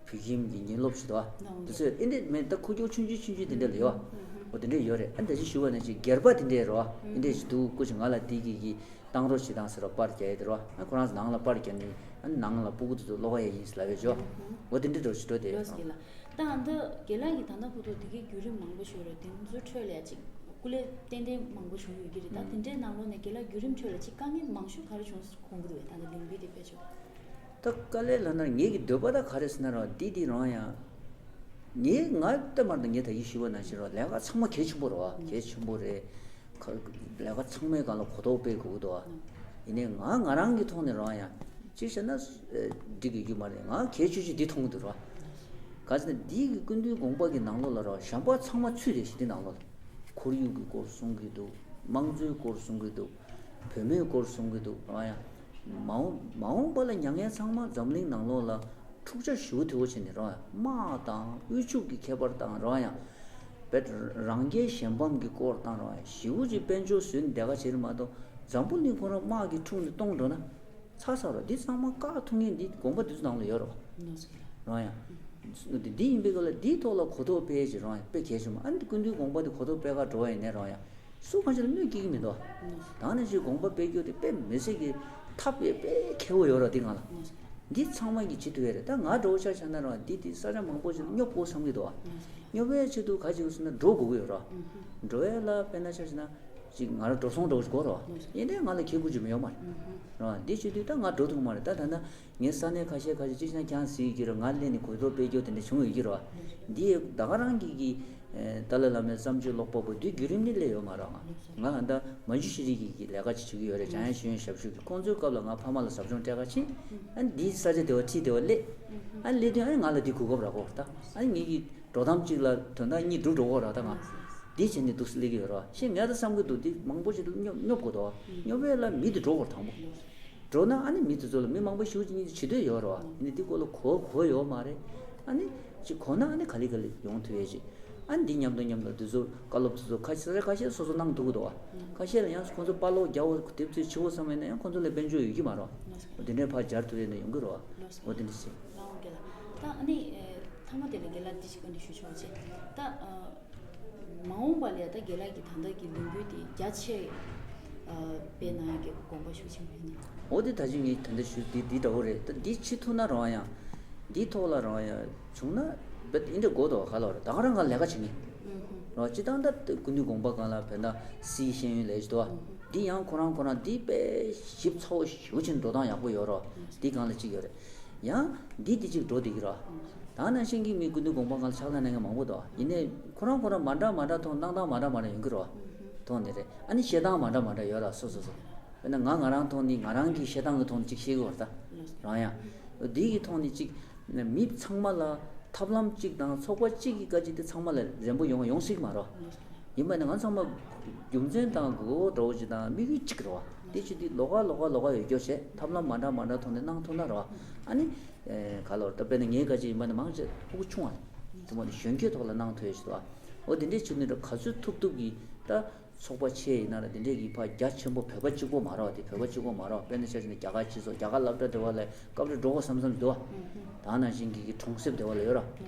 བོད་ཁྱིམ་གྱི་ཉིན་སློབ་ཞིག་འདུག་བ། དེ་ཚོས་ཨེ་འདྲས་མེད་ད། ཁུག་ཀྱོག་ཆུང་ཆུང་ཆུང་ཆུང་དེ་འདྲས་ལ་ཡོད་བ། འོ་དེ་འདྲས་ཡོད་རེད། ཨ་ད་ཅི་ཞུ་བ་ནང་བཞིན་སྒེར་པ་དེ་འདྲས་རོ། ཨེ་འདྲས་ཞིག་འདུག་སྐུ་ཞིག་ང་ལ་དེ་གི་གི་བཏང་རོགས་བྱེད་དང་ཟེར་རོ། པར་རྒྱག་ཡས་དེ་རོ། ཨ་ཁོ་རང་ཚོ་ནང་ལ་པར་རྒྱག་ནས་ཨ་ནང་ལ་སྤུ་གུ་དེ་ཚོ་ཀློག་ཡས་ཡིན་ཟེར་ལབ་ཡས་ཅོ། འོ་དེ་འདྲས་འགྲོ་ཞིག་འགྲོ་དེ་ཡོད་ལོས་ཀྱི་ལ། ད་ཨ་ད་རྒན་ལགས་ཀྱིས་ད་ལྟ་བར་དུ་དེ་གའི་བརྒྱུད་རིམ་མང་པོ་ཞིག་རེད། དེ་ཚོའི་ཁྲོད་ལ་ཡ་ཅིག་སྐུ་ལས་ཏན་ཏན་མང་པོ་བྱུང་ཡོད་ཀྱི་རེད། ད་དེ་འདྲའི་ནང་ལོགས་ནས་རྒན་ལགས་བརྒྱུད་རིམ་ཁྲོད་ལ་ཅིག་དཀའ་ངལ་མང་ཤོས་ག་རེ་བྱུང་དགོངས་ཀྱི་འདུག་བས། ད་ལྟ་ལས་འགུལ་དེ་སྤེལ་ཆོག་ད་དཀའ་ལས་ལབ་ན་ངེད་ཀྱི་འདོད་པ་ད་ག་རེ་ཟེར་ན་རོ། འདི་འདི་རང་ཡང་ངས་ང་ལྟ་མར་ད་ངས་ད་གིན་ཞུས་པ་ནང་བཞིན་རོ། ལས་ཀ་ཚང་མ་གལ་ཆེན་པོ་རོ། གལ་ཆེན་པོ་རེད། ཁ་ལས་ཀ་ཚང་མའི་སྒང་ལ་གོ་རྟོགས་སྤེལ་དགོས་ཀྱི་འདུག་བ། ཡིན་ནའི་ང་ང་རང་གི་ཐོག་ནས་རང་ཡང་ཅིག་བྱས་ན་འགྲིག་གི་རྒྱུ་མ་རེད། ང་གལ་ཆེ་ཤོས་འདི་མཐོང་གི་འདུག་རོ། ག་ཟེར་ན་འདི་གི་ཀུན་འདུས་དགོངས་པ་གི་ནང་ལོགས་ལ་རོ། གཞན་པ་ཚང་མ་ཚུད་རེད་ཞེས་འདི་ནང་ལོགས་ལ། ཁོར་ཡུག་གི་སྐོར་གསུང་གི་འདུག་དམངས་གཙོའི་སྐོར་གསུང་གི་འདུག་བུད་མེད་སྐོར་གསུང་གི་འདུག་རོ། ཡང་མ་འོངས་མ་འོངས་པ་ལ་མྱ་ངན་ཚང་མ་འཛམ་གླིང་ནང་ལོགས་ལ་འཁྲུག་ཆ་ཞེ་པོ་དོད་པོ་བྱས་ནས་རོ། དམག་དང་དབུལ་ཕྱུག་གི་ཁྱད་པར་དང་རོ། ཡང་བེད་རང་རྒྱལ་གཞན་ཕམ་གྱི་སྐོར་དང་རོ། ཞེ་པོ་ཅིག་དཔལ་འབྱོར་བཟོས་ནས་བསྡད་ག་བྱེད་རེད་མ་གཏོགས། འཛམ་བུ་གླིང་ཁོ་རང་དམག་གིས་འཁྲུགས་ནས་སྟོངས་འགྲོ་ན་ཚར་ཚར་རོ། འདི་ཚང་མ་བཀག་ཐུབ་མཁན་འདི་དགོངས་པ་འདི་ཚོ་ནང་ལ་ཡོད་རོ། རོ། ཡང་འདི་འདི་ཡིན་པའི་སྐབས་ལ་འདིའི་ཐོག་ལ་གོ་རྟོགས་སྤེལ་ཅིག་རོ། ཡང་དཔེ་གལ་ཆེན་པོ། ཨ་ནི་ཀུན་འདུས་དགོངས་པ་འདི་གོ་རྟོགས་སྤེལ་ག་འགྲོ་བ་ཡིན་ནའི་རོ། ཡང་སུ་གང་ཞིག་ལ་གནོད་སྐྱེལ་གྱི་མི་འདུག་ད་ནང་བཞིན་དགོངས་པ་སྤེལ་རྒྱུ་དེ་དཔེ་མི་སྲིད་ཀྱི་ཐབས་དཔེ་གལ་པོ་ཡོད་ར། འདི་ང་ལ་འདི་ཚང་མ་གི་བྱེད་ཐུབ་ཡས་རེད། ད་ང་འདྲ་བོ་ཆ་བཞག་ན་ར་འདི་དེ་ས་ཆ་མང་པོ་ཞིག་ལ་སྙོབ་དགོས་བསམ་གྱི་འདུག་བ། སྙོབ་པའི་ཆེད་དུ་ག་ཅིག་ཟེར་ན་འགྲོ་དགོས་ཀྱི་ཡོད་ར། འགྲོ་ཡས་ལ་དཔེར་ན་ཆ་བཞག་ན་ཅིག་ང་རང་འགྲོ་སོང་འདྲ་བོ་ཞིག་དགོས་ར། ཡིན་ནའི་ང་ལ་ཁེ་ཁུར་ཅིག་མི་ཡོད་མ་རེད། ར་འདི་བྱེད་དུས་ད་ང་འགྲོ་ཐུབ་མ་རེད། ད་ད་ལྟ་ངའི་ས་གནས་ཁ་ཤས་ཁ་ཤས་ཅིག་ན་ཁྱང་ཟིག་གི་ར་ང་སླེབས་ནས་གོ་རྟོགས་སྤེལ་རྒྱུ་དེ་འདྲ་བྱུང་ཡོད་ཀྱི་ར། འདི་ད་ག་རང་གི་གི་ཏཱ་ལའི་བླ་མའི་བརྩམས་ཆོས་ཀློག་པ་པོ་འདི་བརྒྱུད་རིམ་ནི་སླེབས་ཡོད་མ་རེད། ང་ང་ད་མ་ཇུ་ཤི་རི་གི་གི་ལས་ཀ་ཅིག་བྱེད་ཀྱི་ཡོད་རེད། འཇམ་དབྱངས་ཤེས་ཡོན་ཞབས་ཞུ་གི། ཁོང་ཚོའི་སྐབས་ལ་ང་ཕ་མ་ལ་ཟབ་སྦྱོང་སྤྲད་ག་ཕྱིན། ཨ་ནི་འདིའི་ས་ཆ་དེ་བ་ཁྲིད་དེ་བ་སླེབས། ཨ་ནི་སླེབས་དུས་ཨ་ནི་ང་ལ་འདི་གོ་སྐབས་རག་གོ་ད། ཨ་ནི་ངེད་ཀྱི་འགྲོ་སྟངས་གཅིག་ལ་དོན་དག་གཉིས་འགྲུབ་འགྲོ་གོ་ར། ད་ང་འདི་བྱས་ནས་འདུག་སེ་སླེབས་ཀྱི་ཡོད་ར། ཤེས་ངས་ད་བསམ་གྱི་འདུག་འདི་མང་པོ་ཞིག་སྙོབ་སྙོབ་དགོས་དོ། སྙོབ་པའི་ལ་མི་དེ་འགྲོ་དགོས་དང་པོ། འགྲོ་ན་ཨ་ནི་མི་དེ་ཚོ་ལ་མི་མང་པོ་ཞིག་ཅིག་གཉིས་ཅིག་བྱེད་འདོད་ཡོད་ར་བ། ཡིན་ནའི་འདི་སྐོར་ལ་གོ་གོ་ཡོད་མ་རེད། ཨ་ནི་ཅིག་གོ་ན་ཨ་ནི་ག་ལེ་ག་ལེ་ཡོང་ཐུབ་ཡས་ཅིག་ཨ་ནི་འདི་མཉམ་དུ་མཉམ་དུ་འདི་ཚོ་བཀའ་སློབ་དེ་ཚོ་ཁ་ཤས་ཁ་ཤས་སོ་སོ་གནང་ཐུབ་ཀྱི་འདུག་བ། ཁ་ཤས་ལ་ཡང་ཁོང་ཚོ་དཔའ་ལོག་རྒྱག་འོ་དེབ་ཚོས་ཆེ་བོ་བསམ་ཡོད་ན་ཡང་ཁོང་ཚོ་ལ་དཔལ་འབྱོར་ཡོད་ཀྱི་མ་རེད་བ། འོ་དེ་འདྲའི་ཕར་སྦྱར་ཐུབ་ཡས་ན་ཡོང་གི་རེད་བ། འོ་དེ་འདྲ་ཞིག་ལའང་རྒན་ལགས། ད་ཨ་ནི་ཨེ་མཐའ་མ་དེ་ལ་རྒན་ལགས་འདི་ཞིག་བཀའ་འདྲི་ཞུ་ཆོག་ཅེས། ད་ཨ་མ་འོངས་པ་ལ་ཡ་ད་རྒན་ལགས་ཀྱི་ད་ལྟ་གི་ལས་འགུལ་དེ་རྒྱ་ཆེ་ཨ་སྤེལ་གནང་ཡག་གི་དགོངས་པ་ཤུགས་ཆེན་པོ་ཡོད་ན། འོ་དེ་ད་ཅི་ངས་ད་ལྟ་ཞུ་འདི་འདི་འདྲ་བོ་རེད། ད་འདི་བྱེད་ཐུབ་ན་རང་ཡང་འདིའི་ཐོག་ལ་རང་ཡང་བྱུང་ན་བེད་ཨིན་འདྲ་དགོས་དོ་ག་ལ་རེད། ད་ག་རང་ག་ལས་ཀ་བྱེད་ངེས་རོ། སྤྱི་བཏང་ད་ཀུན་འདུས་དགོངས་པ་སྒང་ལ་བོད་ཟླ་སིའི་ཤེས་ཡོན་ལས་ཀྱི་འདུག་བ། འདི་ཡང་ཁོ་རང་ཁོ་རང་འདི་དཔེ་ཞིབ་ཚགས་པོ་ཞེ་པོ་ཅིག་འགྲོ་སྟངས་ཡག་པོ་ཡོད་རོ། འདི་སྒང་ལ་གཅིག་ཡོད་རེད། ཡང་འདི་འདི་གཅིག་འགྲོ་བསྡད་ཀྱི་རོ། ད་ནང་བཞིན་གྱི་མི་ཀུན་འདུས་དགོངས་པ་སྒང་ལ་ཕྱག་ལས་གནང་མཁན་མང་པོ་འདུག་བ། ཡིན་ནའི་ཁོ་རང་ཁོ་རང་མ་འདྲ་མ་འདྲ་མཐོང་། གནང་སྟངས་མ་འདྲ་མ་འདྲ་ཡོང་གི་རོ། མཐོང་ནི་རེད། ཨ་ནི་བཤད་སྟངས་མ་འདྲ་མ་འདྲ་ཡོད་ར། སོ་སོ་སོ། དཔེར་ན་ང་ང་རང་མཐོང་ནི་ང་རང་གི་བཤད་སྟངས་ཀྱི་ཐོག་ནས་གཅིག་བཤད་ཀྱི་ཡོད་རེད། ད་རང་ཡང་འདི་གི་ཐོག་ནས་གཅིག་མི་ཚང་མ་ལ་ཐབས་ལམ་གཅིག་དང་ཚོགས་པ་གཅིག་གི་བཀའ་དྲིན་དེ་ཚང་མ་ལ་རན་པོ་ཡོང་ཡོང་སྲིད་ཀྱི་མ་རེད། ཡིན་པ་ནི་ང་ཚང་མ་རྒྱུ་མཚན་དང་དགོས་མཁོ་འདྲ་བོ་ཅིག་དང་དམིགས་ཡུལ་གཅིག་རེད་བ། དེ་བྱེད་དུས་ལོགས་ཀ་ལོགས་ཀ་ལོགས་ཀ་ཡོད་རྒྱུ་བྱས་ཐབས་ལམ་མ་འདྲ་མ་འདྲ་ཐོག་ནས་གནང་ཐུབ་ན་རེད་བ། ཨ་ནི་ག་ལ་བར་ད་དཔེར་ན་ངའི་བཀའ་དྲིན་ཡིན་པ་ནི་མང་ཆེ་ཕྲུ་གུ་ཆུང་བ་དེ་མོ་ནི་གཞོན་སྐྱེས་ཐོག་ལ་གནང་ཐུབ་ཡོད་ཞིག་འདུག་བ། འོ་དེ་འདྲའི་བྱེད་ནུས་འདྲ་ག་ཚོད་ཐུབ་ཐུབ་ཀྱིས་ད། ཚོགས་པ་ཆེ་ཡིན་ན་ར་དེ་འདྲས་ཀྱི་ཕར་རྒྱ་ཆེན་པོ་བོད་པ་གཅིག་པོ་མ་ར་བ། དེ་བོད་པ་གཅིག་པོ་མ་ར་བ། དཔེར་ན་ཆ་བཞག་ན་རྒྱ་གར་སྤྱི་ཚོགས་རྒྱ་གར་སློབ་གྲྭ་དེ་བ་ལ་སྐབས་རེ་འགྲོ་དགོས་བསམ་བསམ་འདུག་བ། ད་ནང་བཞིན་གྱི་གྲོང་གསེབ་དེ་བ་ལ་ཡོད་ར་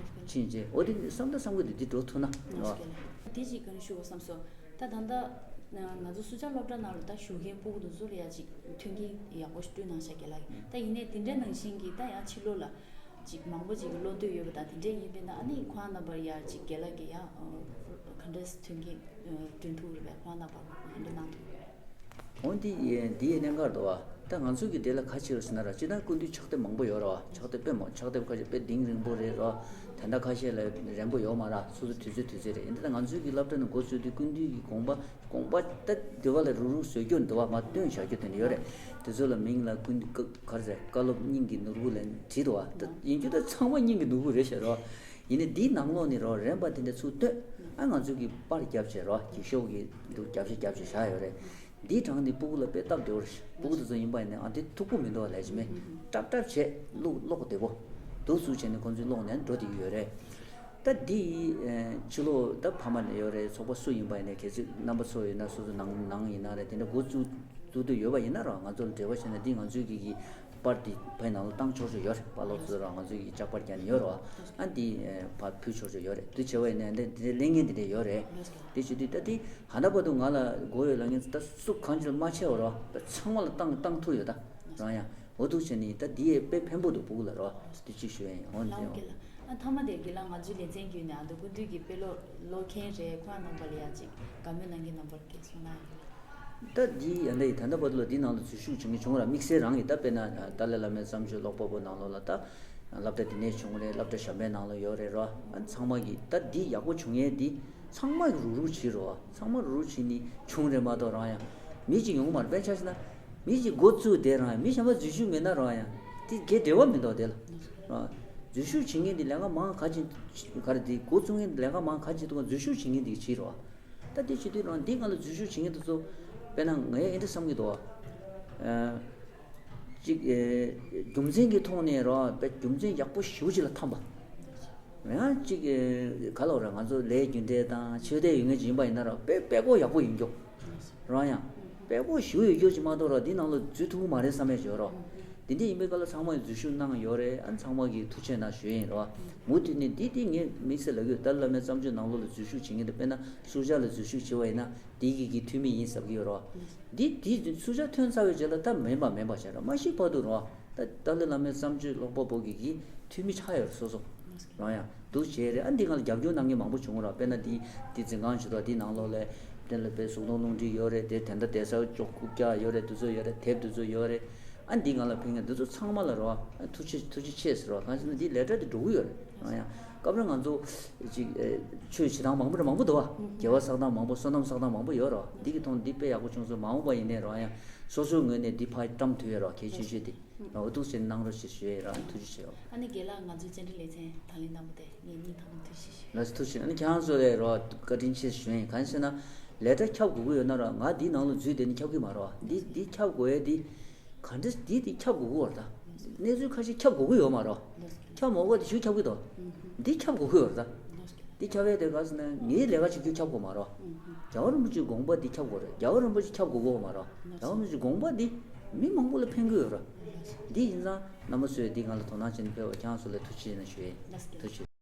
ཕྱིན་རྗེས་འོ་དེ་བསམ་ད་བསམ་གི་འདུག་འདི་འགྲོ་ཐུབ་ན་ར་བ། དེ་ཅིག་གང་ཞུ་དགོས་བསམ་སོང་། ད་ད་ལྟ་ང་ཚོ་སུ་ཇཱ་སློབ་གྲྭ་ནང་ལ་ད་ཞུགས་མཁན་ཕྲུ་གུ་དེ་ཚོ་ལ་ཡ་ཅིག་མཐུན་རྐྱེན་ཡག་པོ་ཞིག་བསྐྲུན་གནང་ཤག་རྒན་ལགས་ཀྱིས། ད་ཡིན་ནའི་དེ་འདྲ་ནང་བཞིན་གྱི་ད་ཡང་ཕྱི་ལོགས་ལ། ཅིག་མང་པོ་ཅིག་གི་བློ་འདོད་ཡོད་པ་དང་དེ་འདྲས་ཡིན་པས་ན་ཨ་ནི་ཁོང་རྣམ་པར་ཡ་ཅིག་རྒན་ལགས་ཀྱིས་ཡང་ག་འདྲས་མཐུན་རྐྱེན་བསྐྲུན་ཐུབ་རེད་པས། ཁོང་རྣམ་པར་ག་འདྲས་གནང་ཐུབ་རེད། འོན་ཏེ་འདི་ཡི་གནད་འགག་འདུག་བ། ད་ང་ཚོ་གི་དེ་ལ་ཁ་ཕྱེ་རོགས་ཟེར་ན་ར་སྤྱིར་བཏང་སྐུ་མདུན་ཕྱག་དེབ་མང་པོ་ཡོད་ར་བ། ཕྱག་དེབ་དཔེ་མང་། ཕྱག་དེབ་ཁ་ཤས་དཔེ་གཏིང་རིང་པོ་རེད་ར། དོན་དག་ཁ་ཤས་ལ་རན་པོ་ཡོད་མ་ར། སོ་སོ་དུས་ཚོད་དུས་ཚོད་རེད། ཡིན་ད་ང་ཚོའི་གི་སློབ་གྲྭ་ནས་འགོ་བཙུགས་དུས་སྐུ་མདུན་གྱི་དགོངས་པ་དགོངས་པ་ད་འདི་བ་ལ་རུག་རུག་བཟོ་རྒྱུ་འདི་བ་མ་སྟོན་བཞག་རྒྱུ་དེ་འདྲ་ཡོད་རེད། དེ་ཚོ་ལ་མིང་ལ་ཀུན་ཀ་ག་རེ་ཟེར། བཀའ་སློབ་སྙིང་གི་ནོར་བུ་ལ་བྲིས་འདུག་བ། ད་ཡིན་རྒྱུ་ད་ཚང་མ་སྙིང་གི་ནོར་བུ་རེད་ཤག་རོ། ཡིན་ནའི་འདིའི་ནང་ལོགས་ནས་རོ་རན་པ་དེ་འདྲ་ཚུར་བཏོན། ཨ་ང་ཚོ་གི་པར་རྒྱབ་བྱས་རོ། འགྱིག་ཤོག་གི་འདུག་རྒྱབ་བྱས་རྒྱབ་བྱས་བཞག་ཡོད་རེད། འདིའི་གྲངས་འདི་སྤུ་གུ་ལ་དཔེ་སྟབས་བདེ་བོ་རེད། སྤུ་གུ་དེ་ཚོ་ཡིན་པ་ཡིན་ནའི་ཨ་འདི་ཐུག་པོ་མི་འདུག་བ། ལས་ཀྱི་མེད། ཀྲབ་ཀྲབ་བྱས་ཀློག་ཀློག་བདེ་པོ་འདུག་ཚུལ་བྱས་ནས་ཁོང་ཚོས་ཀློག་ནས་འགྲོ་བསྡད་ཀྱི་ཡོད་རེད། ད་འདི་ཕྱི་ལོགས་ད་ཕ་མ་ཡོད་རེད། ཚོགས་པ་སུ་ཡིན་པ་ཡིན་ནའི་གལ་སྲིད་རྣམ་པ་ཚོ་ཡིན་ན་སོ་སོ་ནང་ནང་ཡིན་ན་རེད། དེ་འདྲ་འགོ་བཙུགས་བཙུགས་འདོད་ཡོད་པ་ཡིན་ན་ར་ང་ཚོ་ལ་འབྲེལ་བ་བྱས་ན་འདི་ང་ཚོའི་གི་གི་པར་འདི་ཕའི་ནང་ལ་བཏང་ཆོག་ཆོག་ཡོད་རེད། པཱ་ལོག་ཚོ་ར་ང་ཚོའི་གི་ལྕགས་པར་རྒྱག་ནས་ཡོད་རེད་བ། ཨ་འདི་ཕར་ཕུལ་ཆོག་ཆོག་ཡོད་རེད། འདི་བྱས་པ་ཡིན་ནའི་འདི་འདི་ལེན་མཁན་འདི་འདྲ་ཡོད་རེད། འདི་བྱེད་དུས་ད་འདི་ཧ་ད་པ་དུ་ང་ལ་མགོ་ཡོད་ལ་ངས་ད་སུ་གང་ཅི་མ་བྱས་པ་ར་ད་ཚང་མ་ལ་བཏང་བཏང་ཐུབ་ཡོད། ད་རང་ཡང་འོ་འདུག་བྱས་ནས་ད་འདི་ཡས་དཔེ་ཕན་པོ་འདུག་སྤུ་གུ་ལ་ར། འདི་གཅིག་ཞུ་ཡ་ཡིན། འོ་ལའོ་འདི་གི་ལ་ཨ་མཐའ་མ་དེ་གི་ལ་ང་ཚོའི་ལེ་ཚན་བརྒྱུད་ནས་ཨ་འདི་སྐུ་མདུན་གྱི་དཔེ་ཀློག་ཀློག་མཁན་རེད། ཁོ་རང་རྣམ་པ་ལ་ཡ་གཅིག་དགའ་མོས་གནང་མཁན་རྣམ་པར་སྐད་གསུང་གནང་ཡོད། ད་འདི་ཡ་འདི་ཡི་ད་ལྟ་བར་དུ་ལ་འདི་ནང་ལ་འཛུལ་ཞུགས་བྱེད་མཁན་བྱུང་བ་ར་དམིགས་བསལ་རང་གི་ད་དཔེར་ན་ཏཱ་ལའི་བླ་མའི་བརྩམས་ཆོས་ཀློག་པ་པོ་ནང་ལོགས་ལ་ད་སློབ་གྲྭ་འདི་ནས་བྱུང་རེད། སློབ་གྲྭ་གཞན་པའི་ནང་ལ་ཡོད་རེད་ར། ཨ་ཚང་མ་གི་ད་འདི་ཡག་པོ་བྱུང་ཡས་འདི་ཚང་མ་གི་རུག་རུག་བྱེད་རོ། ཚང་མ་རུག་རུག་བྱེད་ནི་བྱུང་རེད་མ་གཏོགས་རང་ཡང་མི་གཅིག་ཡོང་གི་མ་རེད། དཔེ་ཆ་བཞག་ན་མི་གཅིག་འགོ་བཙུགས་བསྡད་རང་ཡང་མི་གཞན་པ་འཛུལ་ཞུགས་མེད་ན་རང་ཡང་དེ་གའི་འབྲེལ་བ་མི་འདུག་དེ་ལ་ར། འཛུལ་ཞུགས་བྱེད་མཁན་འདི་ལས་ཀ་མང་ག་ཅིག་ག་རེ་འདི་འགོ་བཙུགས་མཁན་ལས་ཀ་མང་ག་ཅིག་འདུག་འཛུལ་ཞུགས་བྱེད་མཁན་འདི་བྱེད་རོ། ད་དེ་བྱེད་དུས་རང་འདི་ང་ལ་འཛུལ་ཞུགས་བྱེད་མཁན་དེ་ཚོ་དཔེར་ན་ངས་ཨེ་འདྲ་བསམ་གྱི་འདུག་བ། ཨ་གཅིག་ཨེ་རྒྱུ་མཚན་གྱི་ཐོག་ནས་རང་དཔེ་རྒྱུ་མཚན་ཡག་པོ་ཞེ་པོ་ཅིག་ལ་འཐམས་པ། ཡང་གཅིག་ཨེ་ག་ལ་ར་ང་ཚོ་ལས་རྒྱུ་འབྲས་དང་ཆོས་དད་ཡོད་མཁན་ཅིག་ཡིན་པ་ཡིན་ན་ར་དཔེ་དཔེ་ཁོག་ཡག་པོ་ཡིན་རྒྱུ། རང་ཡང་དཔེ་ཁོག་ཞེ་པོ་ཡོད་རྒྱུ་ཅིག་མ་གཏོགས་ར་འདི་ནང་ལ་འཛུལ་ཐུབ་ཀྱི་མ་རེད་བསམ་ཡས་ཅིག་ཡོད་རོ། དེ་འདྲ་ཡིན་པའི་སྐབས་ལ་ཚང་མས་འཛུལ་ཞུགས་གནང་ཡོད་རེད། ཨ་ཚང་མ་གིས་ཐུགས་རྗེ་གནང་ཞུ་ཡས་ཡིན་རོ། མུ་མཐུད་ནས་འདི་འདི་ངས་དམིགས་བསལ་ལབ་ཡོད། ཏཱ་ལའི་བླ་མའི་བརྩམས་ཆོས་ནང་ལོགས་ལ་འཛུལ་ཞུགས་བྱེད་མཁན་དེ་དཔེར་ན་སུ་ཇཱ་ལ་འཛུལ་ཞུགས་བྱས་པ་ཡིན་ན་དེ་གི་གི་འཐུས་མི་ཡིན་ཟེར་གྱི་ཡོད་རོ། འདི་དེ་སུ་ཇཱ་ཐོན་ཚར་བའི་རྗེས་ལ་ད་མིན་པ་མིན་པ་བྱས་ར་མ་ཤི་བར་དུ་རོ། ད་ཏཱ་ལའི་བླ་མའི་བརྩམས་ཆོས་ཀློག་པ་པོ་གི་གི་འཐུས་མི་ཆགས་ཡོད་རེད་སོ་སོ། རང་ཡང་འདུག་བྱས་རེད། ཨ་འདི་ང་ལ་རྒྱབ་སྐྱོར་གནང་མཁན་མང་པོ་བྱུང་ར། དཔེར་ན་འདི་འདི་འཛིན་ཁང་ཇུས་གཏོགས་འདི་ནང་ལོགས་ལ་དེ་ལ་དཔེ་གཟུགས་མཐོང་རླུང་འཕྲིན་ཡོད་རེད། དེ་དེ་འདྲ་དེ་ས་ཅོག་རྐུབ་བཀྱག་ཡོད་རེད། དེ་ཚོ་ཡོད་རེད། དེབ་དེ་ཚོ་ཡོད་རེད། ཨ་འདི་ང་ལ་ཕན་མཁན་འདི་ཚོ་ཚང་མ་ལ་རོ། ཨ་ཐུགས་རྗེ་ཐུགས་རྗེ་ཆེ་ཟེར་བ་གང་ཞེ་ན་འདི་ལས་གྲྭ་འདི་འགྲོ་གི་ཡོད་རེད། རང་ཡང་སྐབས་རེ་ང་ཚོ་ཅིག་ཨེ་ཆོས་བྱེད་སྟངས་མང་པོ་རེད། མང་པོ་འདུག་བ། དགེ་བ་བསགས་སྟངས་མང་པོ་བསོད་ནམས་བསགས་སྟངས་མང་པོ་ཡོད་རོ། འདི་གི་ཐོག་འདི་དཔེ་ཡག་པོ་བྱུང་སོང་། མ་འོངས་པ་ཡིན་ནའི་རོ་ཡང་སོ་སོའི་ངོས་ནས་འདི་ཕར་བཀྲམ་ཐུབ་ཡས་རོ་གལ་ཆེ་ཤོས་དེ། འོ་འདུག་སེ་གནང་རོགས་ཞེས་ཞུ་ཡས་རང་ཐུགས་རྗེ་ཆེ། ཨ་ནི་རྒན་ལགས་ང་ཚོའི་བཅར་འདྲི་ལེ་ཚན་དང་ལེན་གནང་བ་དེ་ངས་སྙིང་ཐག་པ་ནས་ཐུགས་རྗེ་ཆེ་ཞུ། ལགས་སོ་ཐུགས་རྗེ་ཆེ། ཨ་ནི་ཁྱེད་རང་ཚོ་ལ་རོགས་བཀའ་དྲིན་ཆེ་ཞུ་ཡིན། གང་ཡིན་ཟེར་ན་ལས་གྲྭ་ཁྱབ་དགོས་ཀྱི་ཡོད་ན་རོགས་ང་འདིའི་ནང་ལ་འཛུལ་བསྡད་ནས་ཁྱབ་ཀྱི་མ་རོགས། འདི་འདི་ཁྱབ་དགོས་ཡས་འདི་ག་འདྲ་འདི་འདི་ཁྱབ་དགོས་ཀྱི་ཡོད་རེད་ད། གནས་ཚུལ་ཁ་ཤས་ཁྱབ་དགོས་ཀྱི་ཡོད་མ་རོགས། ཁྱབ་མ་དགོས་དེ་ཞུ་ཁྱབ་ཀྱི་འདུག་འདི་ཁྱབ་དགོས་ཀྱི་ཡོད་རེད་ད། འདི་ཁྱབ་ཡས་དེ་ག་ཟེར་ན་ངའི་ལས་ཀ་བྱེད་རྒྱུ་ཁྱབ་དགོས་མ་རོགས། རྒྱལ་བ་རིན་པོ་ཆེའི་དགོངས་པ་འདི་ཁྱབ་དགོས་རེད། རྒྱལ་བ་རིན་པོ་ཆེ་ཁྱབ་དགོས་ཀྱི་ཡོད་མ་རོགས། རྒྱལ་བ་རིན་པོ་ཆེའི་དགོངས་པ་འདི་མི་མང་པོ་ལ་ཕན་གྱི་ཡོད་རེད། འདི་ཡིན་ཙང་རྣམ་པ་ཚོས་འདི་ང་ལ་དོ་སྣང་བྱས་ནས་ཕེབས་པ་ཁྱེད་རང་ཚོ་ལ་ཐུགས་རྗེ་ཆེ་ཞུ་ཡིན། ཐུགས་རྗེ་ཆེ།